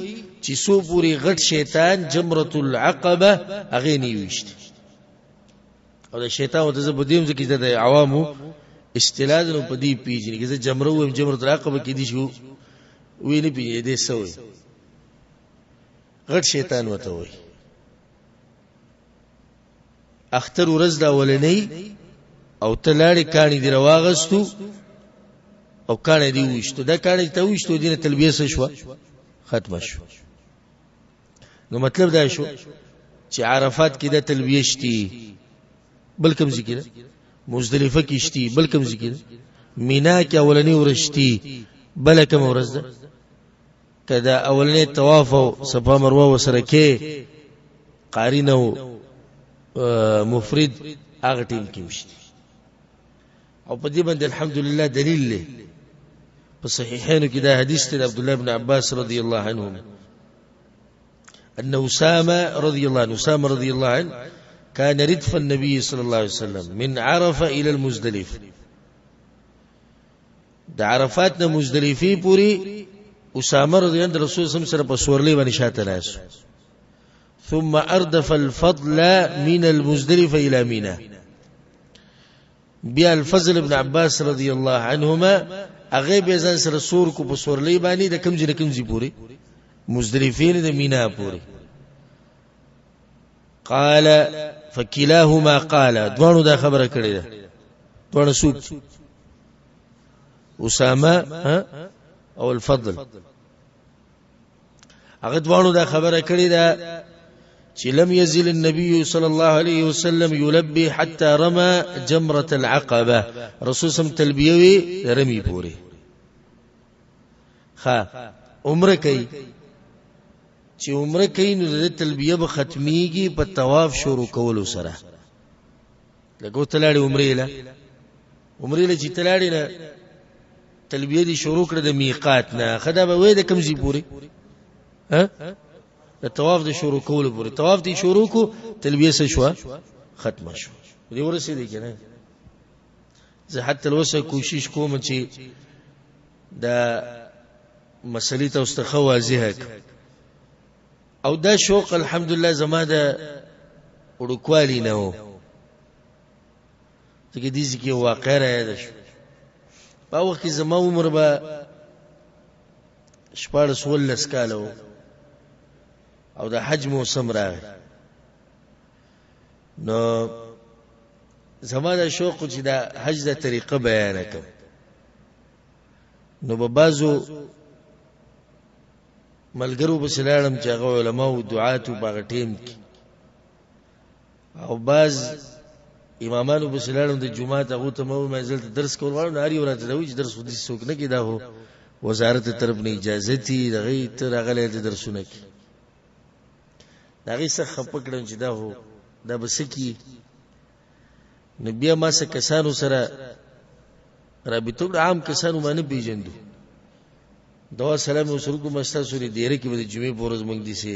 چې څو پورې غټ شیطان جمرة العقبه هغې نه ویشتي. او د شیطان ورته زه په دې هم ځکه چې د عوامو اصطلاح ده نو په دې پېژني، که زه جمره ووایم جمرة العقبه کېدای شي ویې نه پېژني دی څه وایي، غټ شیطان ورته وایي. اختر ورځ دا اولنۍ او ته لاړې کاڼي دې راواغستو او کاڼی دې وویشتو، دا کاڼی ته وویشتو، دې نه تلبیه څه شوه؟ ختمه شوه. نو مطلب دا شو چې عرفات کې د تلبیه شتي، بل کوم ذکر مزدلفه کې شتي، بل کوم ذکر مینا کې اولنی ورځ شتي، بل کوم ورځ ده کدا اولنی طواف او صفا مروه وسره کې قارین او مفرد هغه ټیم کې مشتي. او په دې باندې الحمدلله دلیل دی په صحیحینو کې دا حدیث دی عبد الله بن عباس رضی الله عنهم أن أسامة رضي الله عنه، أسامة رضي الله عنه كان ردف النبي صلى الله عليه وسلم من عرفة إلى المزدلفة. د عرفات نه مزدلفې پورې اسامه رضی الله عنه رسول صلی سره په سورلې باندې شاته ناست. ثم اردف الفضل من المزدلفه الى مینا. بیا الفضل ابن عباس رضی الله عنهما هغه به ځان سره سور کو په سورلې باندې د کم ځای نه کم ځای پورې، مزدلفې نه د مینا پورې. قال فكلاهما قال، دواړو دا خبره کړې ده، دواړو څوک؟ اسامه او الفضل. هغه دواړو دا خبره کړې ده چې لم يزل النبي صلى الله عليه وسلم يلبي حتى رمى جمرة العقبة. رسول سم تلبیه وی رمی پوری. خا عمره کوي، چې عمره کوي نو د تلبیه به ختميږي په طواف شروع کولو سره. لکه ته لاړې عمرې له، عمرې له چې ته لاړې نه تلبیه دې شروع کړه د میقات نه، ښه دا به وایې د کوم ځای پورې؟ ها د طواف د شروع کولو پورې. طواف دې شروع کو، تلبیه څه شوه؟ ختمه شوه. دې ورسېدې که نه؟ زه حتی الوسه کوشش کوم چې دا مسلې تاسو ته ښه واضحه کړم. او دا شوق الحمدلله زما د وړوکوالي نه و، ځکه دې ځای کې یو واقعه را یاده شوه. په هغه وخت کې زما عمر به 16 17 کاله و او د حج موسم راغی. نو زما دا شوق چې د حج د طریقه بیان کړم. نو به بعضو ملګرو پسې لاړم چې هغه علما او دعات په هغه ټیم کې، او بعض امامانو پسې لاړم د جومات، هغو ته مې وویل زه دلته درس کول غواړم. نو هر یو راته وایي چې درس خو داسې څوک نه کوي، دا خو وزارت طرف نه اجازه دي، دغې ته راغلی هلته درسونه کوي. د هغې څخه خفه کړم چې دا خو دا به څه کېږي. نو بیا ما څه کسانو سره رابطه وکړه، عام کسانو ما نه پېژندو. دوا سلام یې ورسره وکړو، ما ستاسو دې دېره کې به د جمعې په ورځ موږ داسې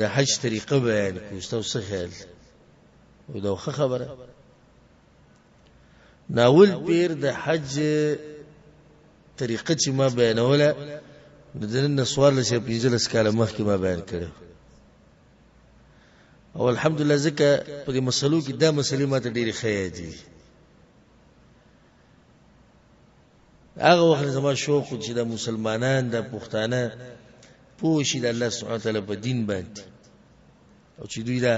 د حج طریقه بیان کړو، ستاسو څه خیال دی؟ او دا ښه خبره. ناول پیر د حج طریقه چې ما بیانوله نو د نن نه 14 یا 15 کاله مخکې ما بیان کړې. او الحمدلله ځکه په دې مسلو کې دا مسلې ما ته ډېرې ښې یادې دي. هغه وخت زما شوق چې دا مسلمانان دا پښتانه پوه شي د الله سبحانه وتعالی په دین باندې، او چې دوی دا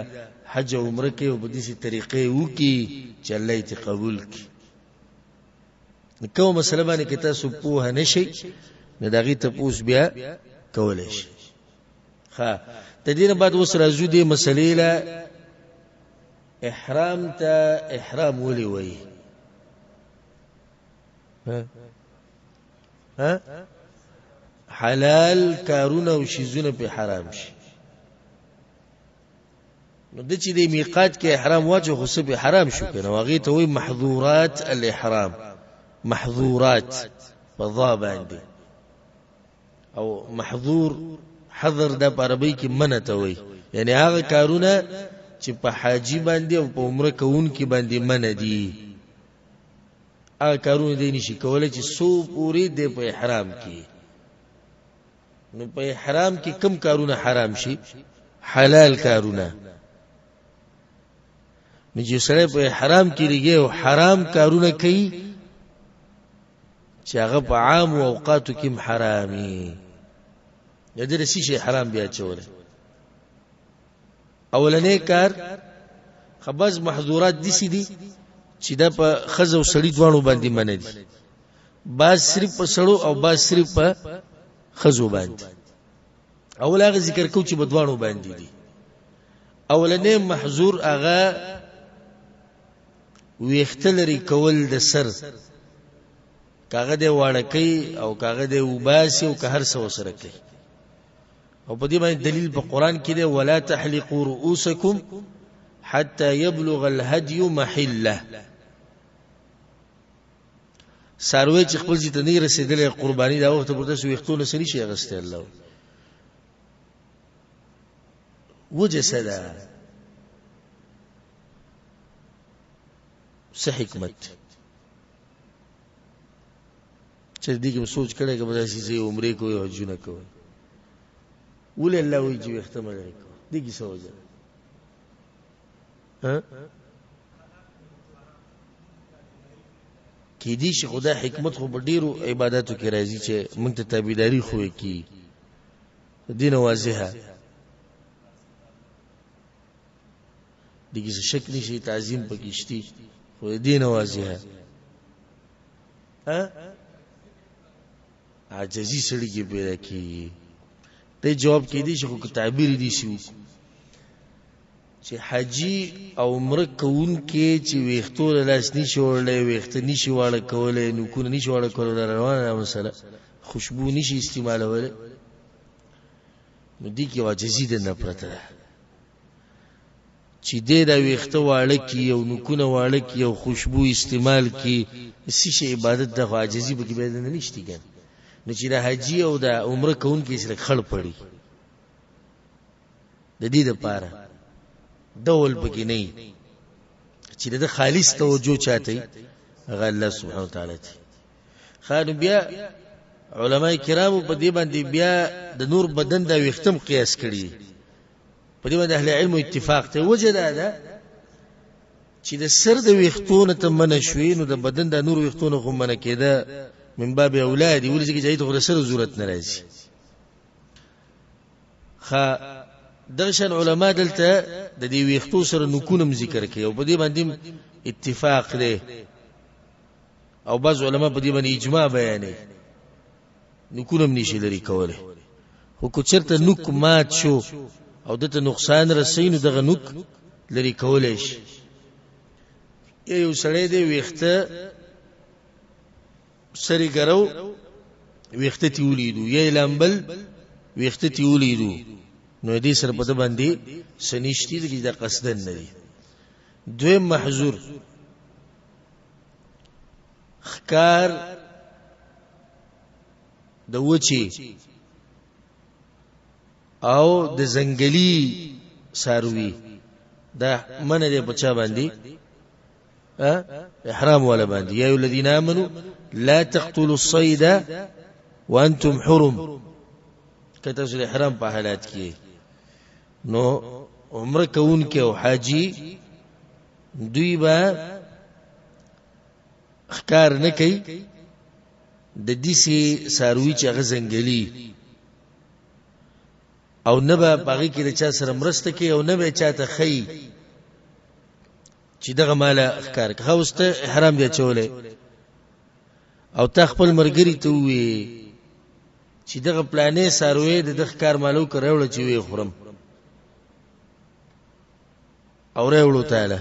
حج او عمره کوي او په داسې طریقې وکړي چې الله یې ترې قبول کړي. نو کومه مسله باندې که تاسو پوه نه شئ نو د هغې تپوس بیا کولی شئ. ښه، د دې نه بعد اوس راځو دې مسلې له احرام ته. احرام ولې وایي؟ ها ها حلال کارونه او شیزونه په حرام شي. نو د چې د میقات کې احرام واچو خو څه په حرام شو کنه، هغې ته وایي محظورات الاحرام، محظورات په ضا باندې، او محظور حظر دا په عربۍ کې منع ته وایي، یعنی هغه کارونه چې په حاجي باندې او په عمره کوونکي باندې منع دي، هغه کارونه دی نشي کولی چې څو پورې دی په احرام کې. نو په احرام کې کم کارونه حرام شي؟ حلال کارونه. نو چې سړی په احرام کې لګي او حرام کارونه کوي چې هغه په عام اوقاتو کې حرامي، د دې څه شي حرام بیا چولی. اولنې کار خبز محظورات دي دي چې دا په ښځه او سړي دواړو باندې منع دي، بعض صرف په سړو او بعض صرف په ښځو باندې. اول هغه ذکر کو چې بدوانو باندې دي. اولنې محظور هغه ویښته لرې کول د سر، کاغه دی واړه کوي او کاغه دی وباسي او که هر څه ورسره کوي. او په دې باندې دلیل په قرآن کې دی، ولا تحلقوا رؤوسکم حتی یبلغ الهدی محله. څاروی چې خپل ځای ته نه رسېدلی قرباني دا وخته پورته تاسو ویښتو نه څه نشي اخیستی. الله وجه څه ده؟ څه حکمت چې دې کې سوچ کړی که به داسې ځای عمرې کوئ او حجونه کوئ؟ ولې الله وایي چې ویښته مه لرې کوه؟ دې کې څه وجه ده؟ کېدی شي خدا حکمت خو په ډېرو عباداتو کې راځي چې موږ ته تابعداري خو یې کېږي. دې نه واضحه دې کې څه شک نشي، تعظیم پکې شتي، خو دې نه واضحه ها عاجزي سړي کې پیدا کېږي. دې جواب کېدی شي، خو که تعبیر دې شي چې حاجي او عمره کوونکی چې ویښتو له لاس نشي وړلی، ویښته نشي واړه کولی، نوکونه نشي واړه کولی، دا روانه ده مسله، خوشبو نشي استعمالولی، نو دې کې عاجزي دننه پرته ده چې دی دا ویښته واړه کړي او نوکونه واړه کړي او خوشبو استعمال کړي، څه شی عبادت ده، خو عاجزي پکې بیا دننه نشتي که نه. نو چې د حاجي او د عمره کوونکي سره خړ پړي د دې لپاره ډول پکې نه چې د خالص توجه چاته هغه الله سبحانه وتعالی ته. خانو بیا علما کرامو په دې باندې بیا د نور بدن د ویختم قیاس کړي، په دې باندې اهل علم اتفاق ته. وجه دا ده چې د سر د ویختو نه ته منع شوې، نو د بدن د نور ویختو نه خو منع کېده من باب اولاد، ولې چې جایز خو د سر ضرورت نه راځي. خا دغه شان علما دلته د دې ویختو سره نکونه هم ذکر کوي او په دې باندې اتفاق دی، او بعض علما په دې باندې اجماع بیانوي، نکونه هم نشي لرې کولی. خو که چېرته نوک مات شو او ده ته نقصان رسوي، نو دغه نوک لرې کولی شي. یو سړی دی ویښته سری ګرو ویښته تی ولیدو، یا یې لامبل ویښته تی ولیدو، نو دې سره په ده باندې څه نشتي، ځکه چې دا قصدن نه دی. دویم محظور ښکار د وچې او د ځنګلي څاروي، دا منع دی په چا باندې؟ احرام ولا باندې. یا الذین آمنو لا تقتلوا الصيد وانتم حرم، که تاسو د احرام په حالت کې نو عمره کوونکی او حاجی دوی به ښکار نه کوي د داسې څاروي چې هغه ځنګلي، او نه به په هغې کې د چا سره مرسته کوي او نه به یې چا ته ښیي چې دغه ماله ښکار کړه. اوس ته احرام دی اچولی او تا خپل ملګري ته وویې چې دغه پلانې څاروی د ده ښکار ماله وکړه راوړه چې ویې خورم، او راوړو تاله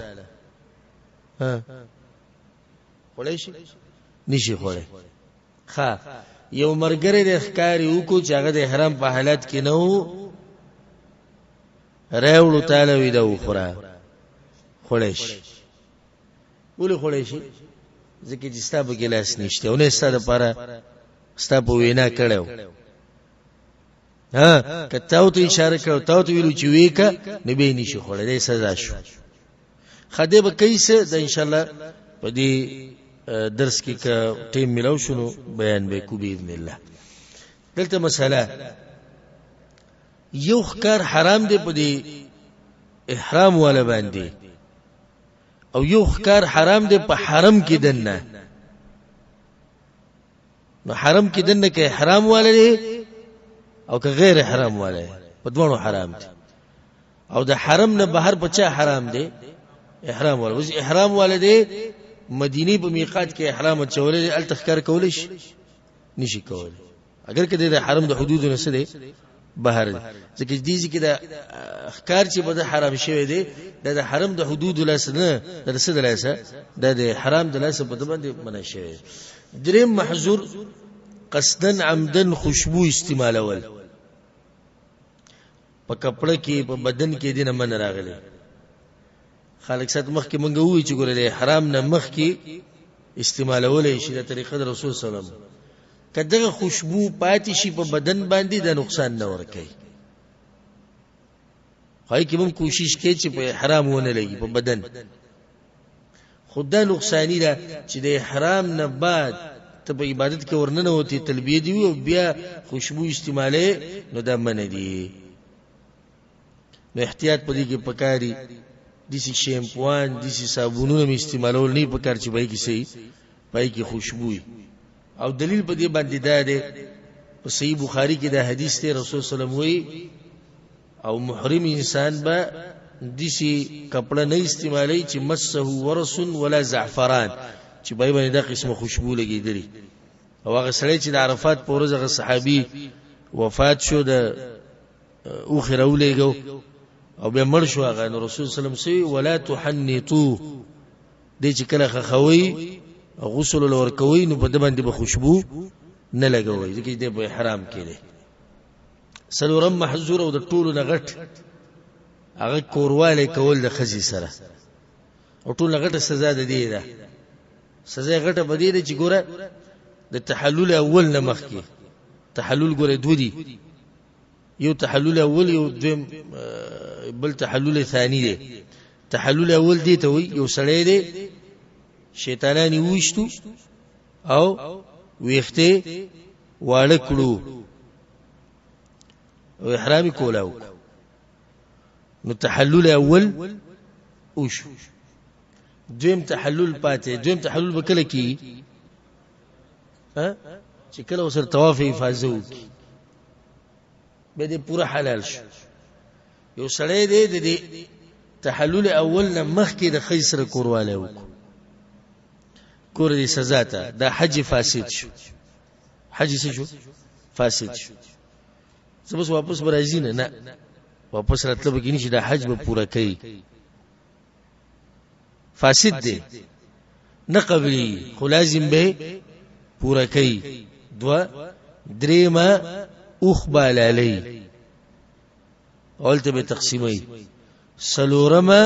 خوړی شي؟ نشي خوړی. ښه یو مرګری د ښکاری وکړو چې هغه د احرام په حالت کې نه و، راوړو تاله وی دا وخوره، خوړی شي. ولې خوړی شي؟ ځکه چې ستا په کې لاس نشته او نه ستا دپاره ستا په وینا کړی و. ها که تا ورته اشاره کړې تا ورته ویلو چې ویې که، نو بیا یې نشي خوړی، دی سزا شو. ښه دی به کوي څه د انشاءالله په دې درس کې که ټیم ملاو شو نو بیان به کو باذن الله. دلته مسله یو ښکار حرام دی په دې احرام والا باندې، او یو ښکار حرام دی په حرم کې دننه. نو حرم کې دننه کې احرام والا دی او که غیر احرام والا دی، په دواړو حرام دی. او د حرم نه بهر په چا حرام دی؟ احرام والا. اوس احرام والا دی مدینه په میقات کې احرام اچولی دی، هلته ښکار کولی شي؟ نشي کولی، اگر که د حرم د حدودو نه څه دی بهر دی، ځکه چې دې ځای کې د ښکار چې په ده حرام شوی دی، دا د حرم د حدودو لاسه نه، دا د څه د لاسه؟ دا د حرام د لاسه په ده باندې منع شوی دی. دریم محظور قصداً عمداً خوشبو استعمالول په کپړه کې په بدن کې دینه من راغلی. خالق سات مخکې مونږ وویل چې ګوره د احرام نه مخکې استعمالولی شي، دا طریقه د رسول صلی الله علیه وسلم. که دغه خوشبو پاتې شي په بدن باندې دا نقصان نه ورکوي، خو کې هم کوشش کوي چې په احرام ونه لګي په بدن، خو دا نقصاني ده چې د احرام نه بعد ته په عبادت کې ورننوتې، تلبیه دي او بیا خوشبو استعمالې، نو دا منع دي. نو احتیاط په دې کې پکاري، داسې شیمپوان داسې صابونونه مې استعمالول نه پکار چې په کې صحیح پای کې خوشبو وي. او دلیل په دې باندې دا دی، په صحیح بخاري کې دا حدیث دی، رسول صلی الله علیه وسلم وایي او محرم انسان به داسې کپړه نه استعمالوي چې مسه ورس ولا زعفران، چې په باندې دا قسمه خوشبو لګېدلې. او هغه سړی چې د عرفات په ورځ هغه صحابي وفات شو، د اوښ یې راولېږو او بیا مړ شو هغه، نو رسول صلی الله علیه وسلم څه وایي؟ ولا تحنطو، دی چې کله ښخوئ او غسل له ورکوئ نو په ده باندې به خوشبو نه لګوئ، ځکه چې دی په احرام کې دی. څلورم محظور او د ټولو نه غټ هغه کوروالی کول د ښځې سره، او ټولو نه غټه سزا د دې ده. سزا یې غټه په دې ده چې ګوره د تحلل اول نه مخکې، تحلل ګوره دوه دي، یو تحلل اول یو دویم بل تحلل ثانی دی. تحلل اول دی ته وایي یو سړی دی شیطانان یې وویشتو او ویښتې واړه کړو او احرام یې کولا وکړو، نو تحلل اول وشو. دویم تحلل پاتې، دویم تحلل به کله کېږي؟ چې کله ورسره طواف افاضه وکړي، بیا دې پوره حلال شو. یو سړی دی د دې تحلل اول نه مخکې د ښځې سره کوروالی وکړو، کور دې سزا ته، دا حج فاسد شو. حج څه شو؟ فاسد شو. څه بس واپس به راځي؟ نه نه، واپس راتله به کې نشي، دا حج به پوره کوي. فاسد دی، نه قبلي، خو لازم به پوره کوي. دوه درېیمه اوښ به حلالوي، هلته به تقسیموي. څلورمه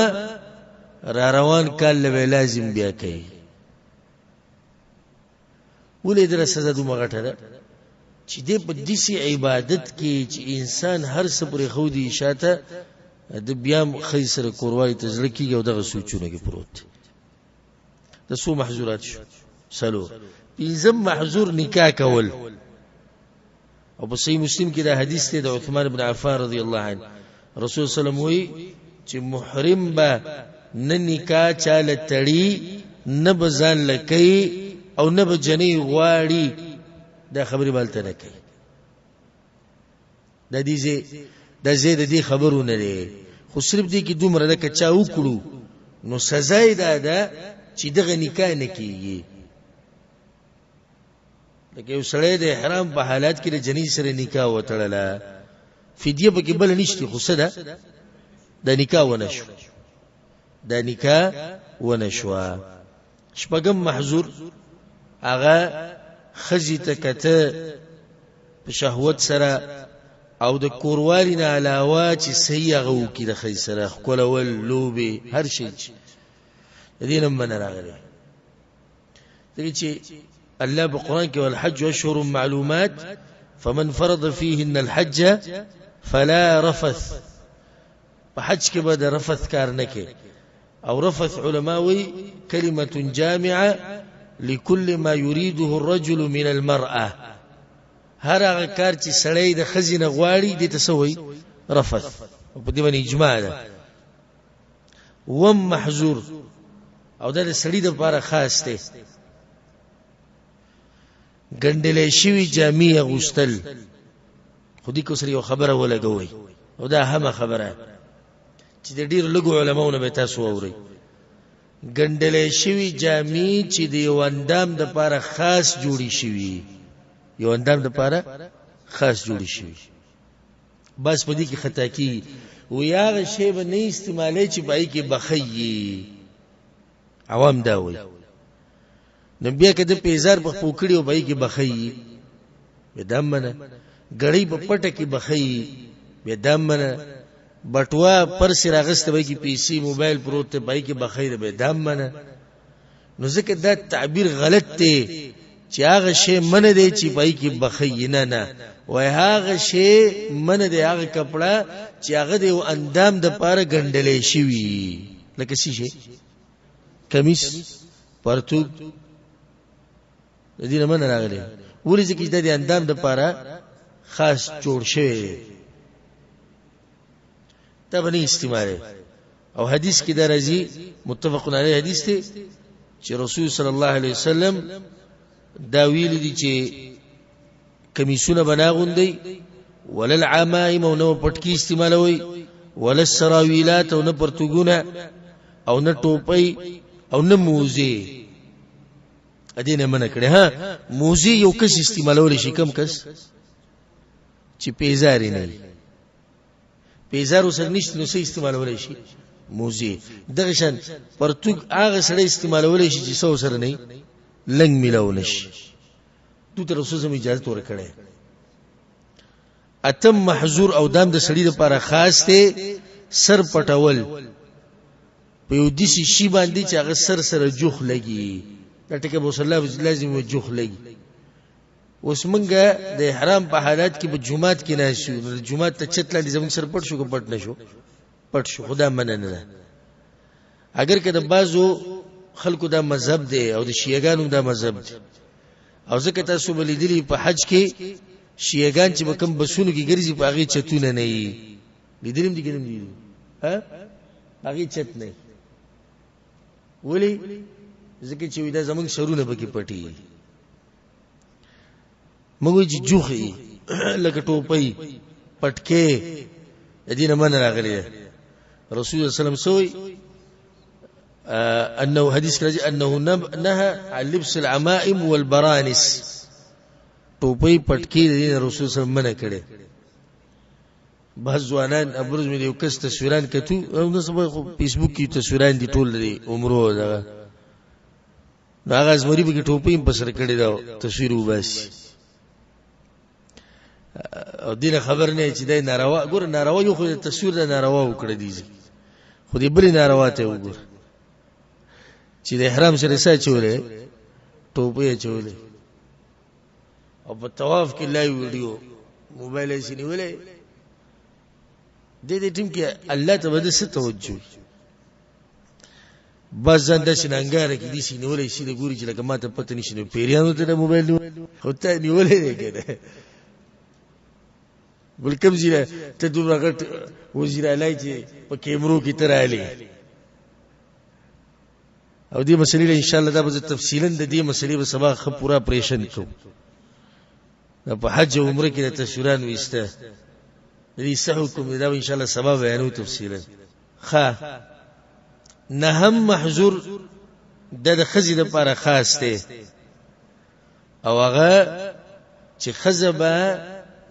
را روان کال له به لازم بیا کوي. ولې دره سزا دومره غټه ده؟ چې دی په داسې عبادت کې چې انسان هر څه پرېښودي شاته، د بیا هم ښځې سره کوروالی ته زړه کېږي او دغه سوچونه کې پروت دی. د څو محظورات شو؟ څلور. پنځم محظور نکاح کول. او په صحیح مسلم کې دا حدیث دی د عثمان بن عفان رضی الله عنه، رسول صلی الله علیه وسلم وایي چې محرم به نه نکاح چاله تړي، نه به ځان لکوي او نه به جنۍ غواړي. دا خبرې به هلته نه کوي. د دې ځای د ځای د دې خبرو نه دی، خو صرف دې کې دومره ده که چا وکړو نو سزا یې دا ده چې دغه نکاح نه کېږي. لکه یو سړی د احرام په حالت کې د جنۍ سره نکاح وتړله، فدیه پکې بله نشته، خو څه ده؟ د نکاح ونه شو، د نکاح ونه شوه. شپږم محظور هغه ښځې ته کته په شهوت سره او د کوروالي نه علاوه چې صحیح هغه وکړي د ښځې سره ښکلول، لوبې، هر شی چې د دې نه منع راغلی. ځکه چې الله په قرآن کې والحج اشهر معلومات فمن فرض فيهن الحج فلا رفث، په حج کې به د رفث کار نه کوي. او رفث علما وی کلمة جامعة لكل ما يريده الرجل من المرأة، هر هغه کار چې سړی د ښځې نه غواړي دې ته څه وایي؟ رفث. او په دې باندې اجماع ده. وم محظور او دا د سړي دپاره خاص دی، ګنډلی شوي جامې اغوستل. خو دې کې سره یو خبره ولګوئ، او دا اهمه خبره چې د ډېرو لږو علماو نه به تاسو واورئ. ګنډلی شوي جامې چې د یو اندام دپاره خاص جوړې شوي، یو اندام دپاره خاص جوړې شوي. بس په دې کې خطا کیږي. وی هغه شی به نه استعمالوي چې په هغې کې بخی. عوام دا وایي. نو بیا که د پیزار په خپو کړي او په هغې کې بخی، بیا دا منه. ګړۍ په پټه کې بخی، بیا دا منه. بټوا پرسې راغسته به کې پیسې موبایل پروت دی، په هغې کې بخی ده، بیا دا منه. نو ځکه دا تعبیر غلط دی چې هغه شی منه دی چې په هغې کې بخی. نه نه، وای هغه شی منه دی، هغه کپړه چې هغه د یو اندام د پاره ګنډلی شوي، لکه څه شی، کمیس، پرتوګ، د دې نه منه راغلی. ولې؟ ځکه چې د اندام د پاره خاص جوړ شوی دی، دا به نه استعمالوي. او حدیث کې دا راځي، متفق علیه حدیث دی، چې رسول صلی الله علیه وسلم دا ویلي دي چې کمیسونه به نه اغوندئ، ولا العمائم او نه پټکي استعمالوئ، ولا السراویلات او نه پرتوګونه او نه ټوپۍ او نه موزې. ادې نه منع کړې. ها، موزې یو کس استعمالولی شي، کم کس چې پیزارې نه وي، پیزار سره نشته، نو څه استعمالولی شي؟ موزې. دغه شان پرتوګ هغه سړی استعمالولی شي چې څه سره نه لنګ ملاو نشي. دوی ته رسول سم اجازه ورکړی. اتم محظور او دام د سړي لپاره خاص دی، سر پټول په یو داسې شي باندې چې هغه سر سره جوخ لګي. دا ټکی به صلی الله لازم و جوخ لګي. اوس مونږ د احرام په حالت کې په جومات کې ناست یو، نو د جومات ته چت لاندې زموږ سر پټ شو که پټ نه شو؟ پټ شو، خو دا منع نه ده. اګر که د بعضو خلکو دا مذهب دی او د شیعهګانو دا مذهب دی، او ځکه تاسو به لیدلي په حج کې شیعهګان چې به کوم بسونو کې ګرځي په هغې چتونه نه وي. لیدلي هم دي که نه دي؟ ها، هغې چت نه وي. ولې؟ ځکه چې دا زموږ سرونه پکې پټي. موږ چې جوخي لکه ټوپۍ، پټکې، د دې نه منع راغلی ده. رسول الله صلی الله علیه وسلم سوی انه حدیث کې راځي انه نهى عن لبس العمائم والبرانس. ټوپۍ، پټکې، د دې رسول الله صلی الله علیه وسلم منع کړي. بعض ځوانان ابرز مې یو کس تصویران کتو، او نن سبا خو فیسبوک کې تصویران دي ټول دي عمرو دغه، نو هغه زمری به ټوپۍ هم په سر کړې ده، تصویر وباسي او دینه خبر نه چې دی ناروا. ګوره، ناروا یو خو تصویر د ناروا وکړه دي، خو دې بلې ناروا ته وګوره چې د احرام سره څه چولې، ټوپۍ چولې او په طواف کې لایو ویډیو موبایل یې نیولې. دې دې ټیم کې الله ته به د څه توجه؟ بس ځان داسې ننګاره کې دي نیولی شي، د ګوري چې لکه ما ته پته نشي، نو پیریانو ته د موبایل نیولی خو ته نیولی دی که نه؟ بل کوم ځای ته دومره غټ وزیر اعلی چې په کیمرو کې ته راغلی؟ او دې مسلې له انشاءالله دا به زه تفصیلا د دې مسلې به سبا ښه پوره اپرېشن کوم. دا په حج او عمره کې د تصویران ویسته، د دې څه حکم دی، دا به انشاءالله سبا بیانو تفصیلا. ښه، نهم محظور د ښځې دپاره خاص دی، او هغه چې ښځه به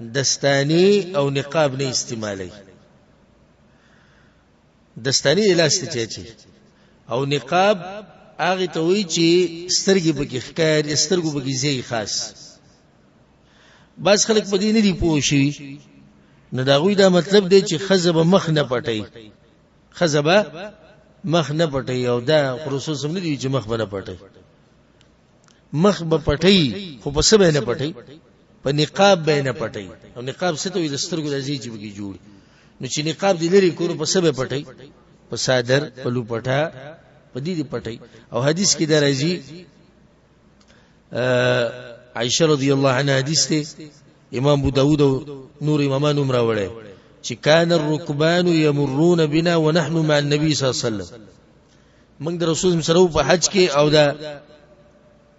دستانې او نقاب نه استعمالوي. دستانې یې لاس ته چي او نقاب هغې ته وایي چې سترګې پکې ښکاري، سترګو پکې ځای خاص. بعض خلک په دې نه دي پوه شوي، نو د هغوی دا مطلب دی چې ښځه به مخ نه پټوي، ښځه به مخ نه پټوي. او دا خو رسول سم نه دي چې مخ به نه پټوي، مخ به پټوي، خو په څه به نه پټوي؟ په نقاب به نه پټوي. او نقاب څه ته وایي؟ د سترګو د ځای چې پکې جوړ، نو چې نقاب دې لرې کړو په څه به پټوي؟ په څادر، په لوپټه، په دې دې پټوي. او حدیث کې دا راځي، عائشه رضی الله عنها حدیث دی، امام ابو داود او نور امامان هم راوړی چې کان الرکبان یمرون بنا ونحن مع النبي صلی الله علیه وسلم. موږ د رسول سره په حج کې او دا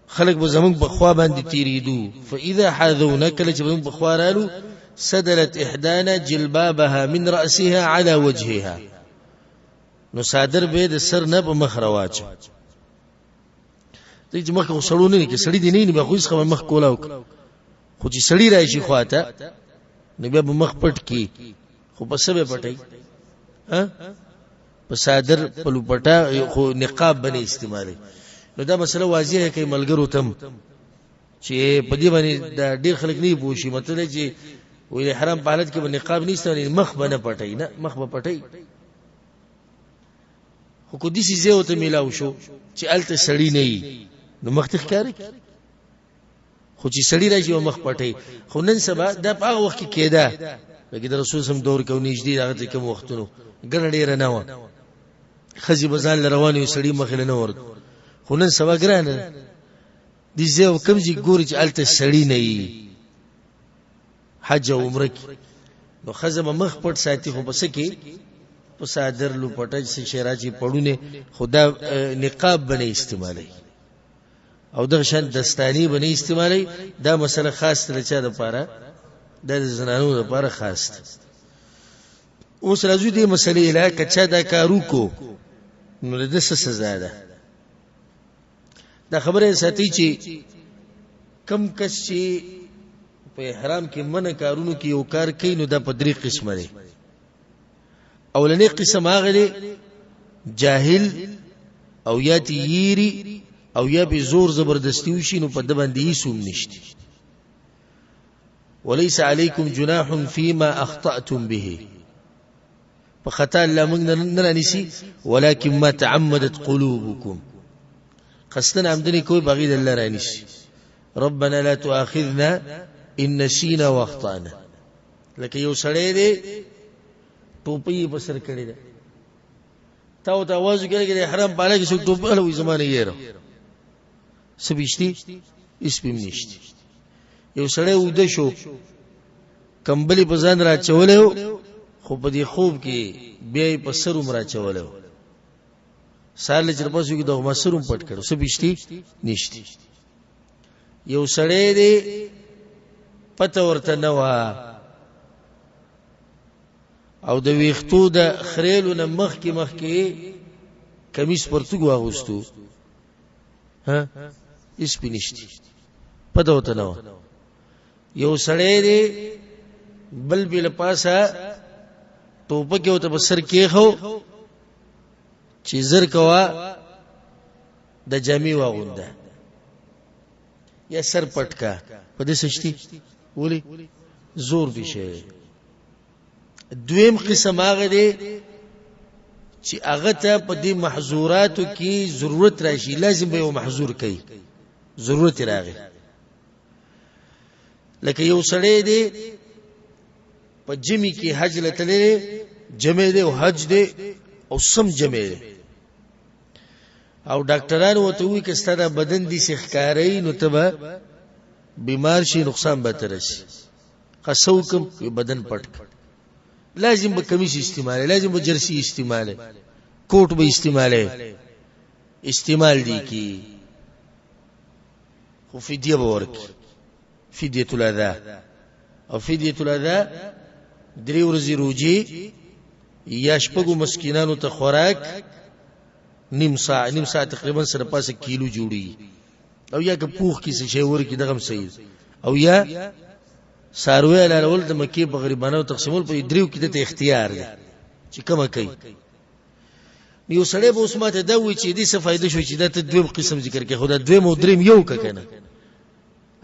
خلک به زموږ په خوا باندې تیریدو. فاذا حاذونا، کله چې زموږ په خوا رالو، سدلت احدانا جلبابها من رأسها على وجهها، نو صادر به د سر نه په مخ رواچو. دې چې مخ خو سړو نه کې سړی دی نه نه، خو هیڅ خبر مخ کولاو، خو چې سړی راشي خواته نو بیا به مخ پټ کی، خو په څه به پټوي؟ ها، په څادر، په لوپټه، خو نقاب به نه استعمالوي. نو دا مسله واضحه کوي ملګرو ته چې په دې باندې دا ډېر خلک نه پوه شي. مطلب چې وایي احرام په حالت کې به نقاب نه استعمالوي، مخ به نه پټوي، نه مخ به پټوي. خو که داسې ځای ورته میلاو شو چې هلته سړي نه وي نو مخ ته ښکاره کړي، خو چې سړي راشي او مخ پټوي. خو نن سبا دا په هغه وخت کې کېده، لکه د رسول سم دور کې او نږدې هغه ته کوم وختونو ګڼه ډېره نه وه، ښځې به ځان له روانې وي، سړي مخې له نه ورته. خو نن سبا ګرانه ده، دې ځای او کوم ځای ګوري چې هلته سړي نه وي حج او عمره کې، نو ښځه به مخ پټ ساتي، خو په څه کې؟ په څادر، لوپټه چې څه شی راچي پړونی، خو دا نقاب به نه استعمالوي او دغه شان دستانې به نه استعمالوي. دا مسله خاص ده د چا دپاره؟ دا د زنانو دپاره خاص ده. اوس راځو دې مسلې له، که چا دا کار وکړو نو د ده څه سزا ده؟ دا خبره ساتي چې کم کس چې په احرام کې منع کارونو کې یو کار کوي نو دا په درې قسمه دی. اولنې قسم هغه دی جاهل او یا تیری او یا به زور زبردستی وشي نو په د باندې هیڅ هم نشته. وليس عليكم جناح فيما اخطأتم به، په خطا الله موږ نه رانیسي، ولكن ما تعمدت قلوبكم، قصدن عمدني کوي بغیر الله رانیسي. ربنا لا تؤاخذنا ان نسينا واخطأنا. لکه یو سړی دی ټوپۍ یې په سر کړې ده، تا ورته اواز وکړ لکه د احرام په حالت کې څوک ټوپۍ والا وایي زما نه یېره څه پې شتي؟ هېڅ پې هم نشتي. یو سړی اوده شو، کمبلې په ځان راچولی و، خو په دې خوب کې بیا یې په سر هم راچولی و، سهار له چې راپاڅېږي کې دغه ما سر هم پټ کړو، څه پې شتي؟ نشتي. یو سړی دی پته ورته نه وه او د ویښتو د خریلو نه مخکې مخکې کمیس پرتوګ واغوستو، ها هېڅ پې نشتي، پته ورته نه وه. یو سړی دی بل بې له پاسه ټوپک یې ورته په سر کېښو چې زر کوه د جامې واغونده یا سر پټ کا، په دې څه شتي؟ ولې زور پې شوی. دویم قسم هغه دی چې هغه ته په دې محظوراتو کې ضرورت راشي، لازم به یو محظور کوي، ضرورت راغی. لکه یو سړی دی په جمی کې حج لتلی دی، جمع دی او حج دی او سم جمع دی، او ډاکټران ورته وایي که ستا دا بدن داسې ښکاروي نو ته به بیمار شي، نقصان به ته رسي. ښه څه وکړم؟ بدن پټ کړ. لازم به کمیس استعمالوي، لازم به جرسي استعمالوي، کوټ به استعمالوي، استعمال دی کی، خو فدیه به ورکړي، فدیة الاذی. او فدیة الاذی درې ورځې روژې یا شپږو مسکینانو ته خوراک، نیم ساعت، نیم ساعت تقریبا سره پاسه کیلو جوړي، او یا که پوخ کې څه شی ورکړي دغه هم صحیح، او یا څاروی حلالول د مکې په غریبانو تقسیمول، په دریو کې دته اختیار دی چې کومه کوي. یو سړی به اوس ماته دا وایي چې دې څه فایده شو چې دا ته دویم قسم ذکر کوې، خو دا دویم او دریم یو که که نه،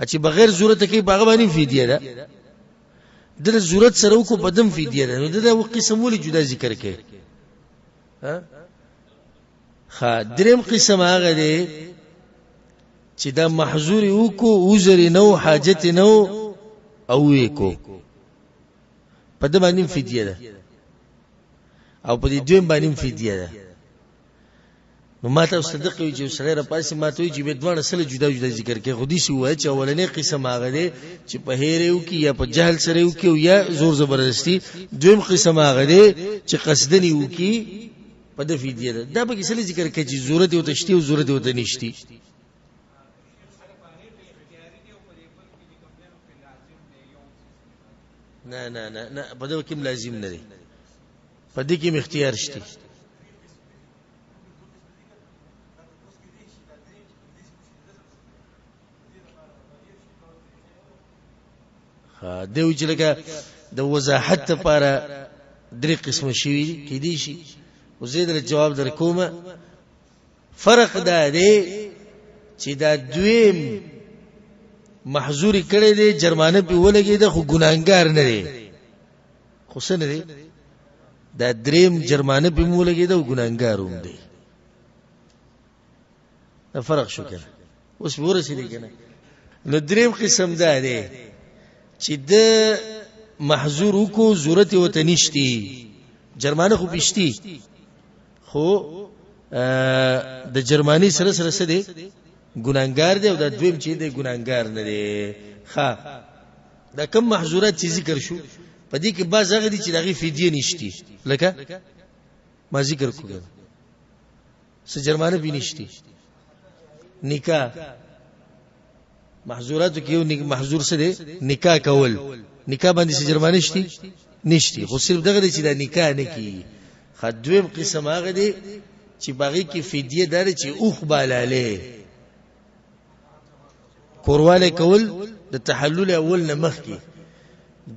چې بغیر ضرورت کوي په هغه باندې فدیه ده، د ضرورت سره وکړو په دم فدیه ده، نو دا قسم ولې جدا ذکر کوي؟ ښه، دریم قسم هغه دی چې دا محظور یې وکړو، عذر یې نه و، حاجت یې نه و او یې کو، په ده باندې هم فدیه ده او په دې دویم باندې هم فدیه ده. نو ما ته اوس دقه وي چې یو سړی راپاڅي ما ته وایي چې بیا دواړه سره جدا جدا ذکر کوي، خو داسې ووایه چې اولنی قسم هغه دی چې په هېر یې وکړي یا په جهل سره یې وکړي او یا زور زبردستي، دویم قسم هغه دی چې قصدن یې وکړي په ده فدیه ده. دا پکې څه ذکر کوي چې ضرورت یې ورته شتي او ضرورت یې ورته نشتي. نه نه نه نه، په دې کې لازم نه دی، په دې کې اختیار شته. دی وی چې لکه د وضاحت لپاره درې قسمه شوي دي، کېدی شي خو زه یې جواب در کوم. فرق دا دی چې دا دویم محظور کړی دی، جرمانه پې ولګېده خو ګناهګار نه دی، خو څه نه دی. دا دریم جرمانه پې ولګېده او ګناهګار هم دی. دا فرق شو کنه، اوس ورسېدې کنه. نو دریم قسم دا دی چې د محظور وکړو، ضرورت یې ورته نشتی، جرمانه خو پشتي، خو د جرماني سره سره څه دی، ګناهګار دی. او دا دویم چې دی ګناهګار نه دی. ښه، دا کم محظورات چې ذکر شو په دې کې بعض هغه دي چې د هغې فدیه نشتی، لکه ما ذکر کړو څه جرمانه پې نشتی. نکاح محظوراتو کې یو محظور څه دی؟ نکاح کول. نکاح باندې څه جرمانه شتي؟ نشتی، خو صرف دغه دی چې دا نکاح نه کیږي. ښه، دویم قسم هغه دی چې په هغې کې فدیه دا ده چې اوښ بالالی کوروالی کول د تحلل اول نه مخکې.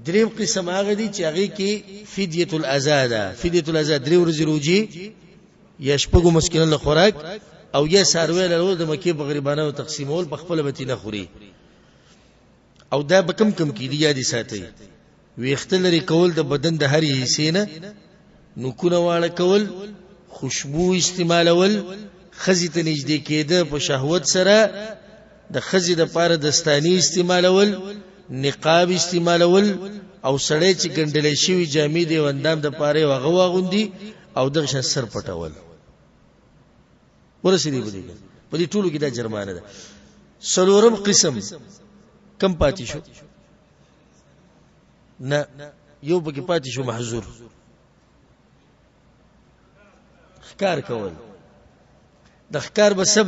دریم قسم هغه دی چې هغې کې فدیة الاذی ده. فدیة الاذی درې ورځې روژې یا شپږو مسکینانو له خوراک او یا څاروی لرل د مکې په غریبانو تقسیمول، په خپله به ترې نه خوري. او دا به کم کم کې دي، یاد یې ساتئ. ویښته لرې کول د بدن د هرې حصې نه، نوکونه واړه کول، خوشبو استعمالول، ښځې ته نږدې کېده په شهوت سره، د ښځې دپاره دستانې استعمالول، نقاب استعمالول، او سړی چې ګنډلی شوي جامې د یو اندام دپاره یې هغه واغوندي، او دغه شان سر پټول. ورسېدې په دې په دې ټولو کې دا جرمانه ده. څلورم قسم کم پاتې شو؟ نه، یو پکې پاتې شو محظور، ښکار کول. د ښکار به سب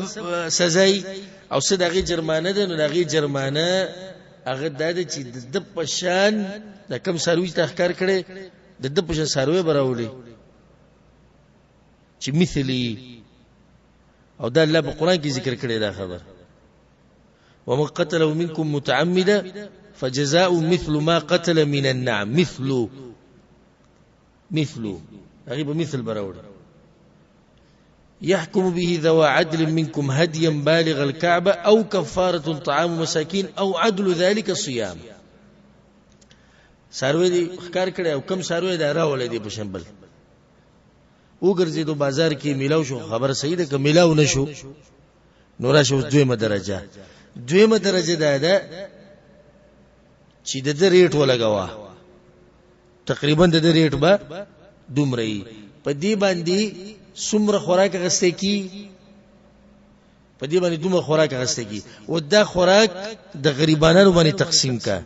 سزای او څه د هغې جرمانه ده. نو د هغې جرمانه هغه دا ده چې د ده په شان د کم څاروي چې تا ښکار کړی، د ده په شان څاروی به راولي چې مثلي. او دا الله په قرآن کې ذکر کړی دا خبر، ومن قتله منكم متعمدا فجزاء مثل ما قتل من النعم. مثل مثل هغه به مثل براوړي. يحكم به ذو عدل منكم هديا بالغ الكعبة أو كفارة طعام مساكين أو عدل ذلك صيام. ساروی دی ښکار کړی او کم ساروی دا راولی دی په شنبل وګرځېدو بازار کې میلاو شو، خبره صحیح ده. که میلاو نه شو نو راشه اوس دویمه درجه. دویمه درجه دا ده چې د ده ریټ ولګوه، تقریبا د ده ریټ به دومره وي. په دې باندې څومره خوراک اخیستی کی؟ په دې باندې دومره خوراک اخیستی کی، او دا خوراک د غریبانو باندې تقسیم کا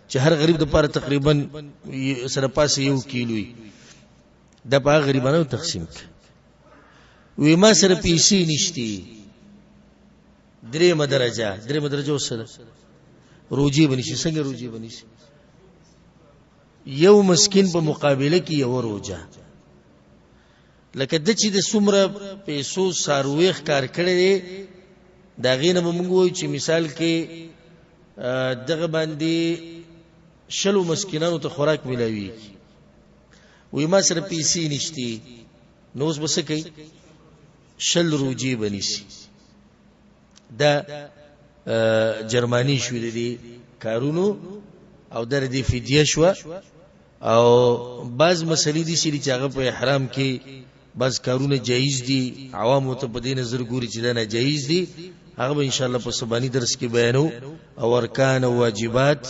چې هر غریب د پاره تقریبا سره پاسه یو کیلو وي، دا په غریبانو تقسیم کا. وی ما سره پیسې نشتی. درېمه درجه، درېمه درجه اوس ده روجي بنشي. څنګه روجي بنشي؟ یو مسکین په مقابله کې یو روجه، لکه د چې د څومره پیسو څاروی ښکار کړی دی، د هغې نه به موږ وایو چې مثال کې دغه باندې شلو مسکینانو ته خوراک میلاویږي. وایي ما سره پیسې نشتي، نو اوس به څه کوي؟ شل روجې به نیسي. دا جرماني شوې د دې کارونو او دا د دې فدیه شوه. او بعض مسلې دي چې هغه په احرام کې بعض کارونه جایز دي، عوامو ته په دې نظر ګوري چې دا ناجایز دي، هغه به انشاءالله په سباني درس کې بیانو. او ارکان او واجبات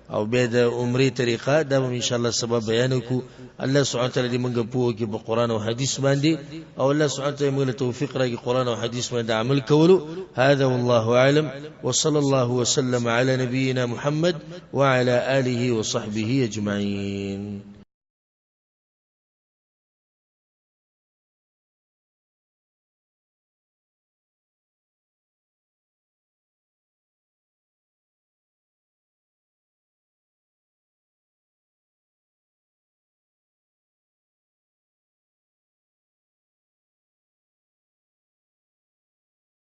او بیا د عمرې طریقه دا به انشاءالله سبا بیان وکړو. الله سبحانه وتعالی دې موږ پوه کړي په قرآن او حدیث باندې، او الله سبحانه وتعالی موږ له توفیق راکړي قرآن او حدیث باندې عمل کولو. هذا والله اعلم، وصلى الله وسلم على نبينا محمد وعلى آله وصحبه اجمعين.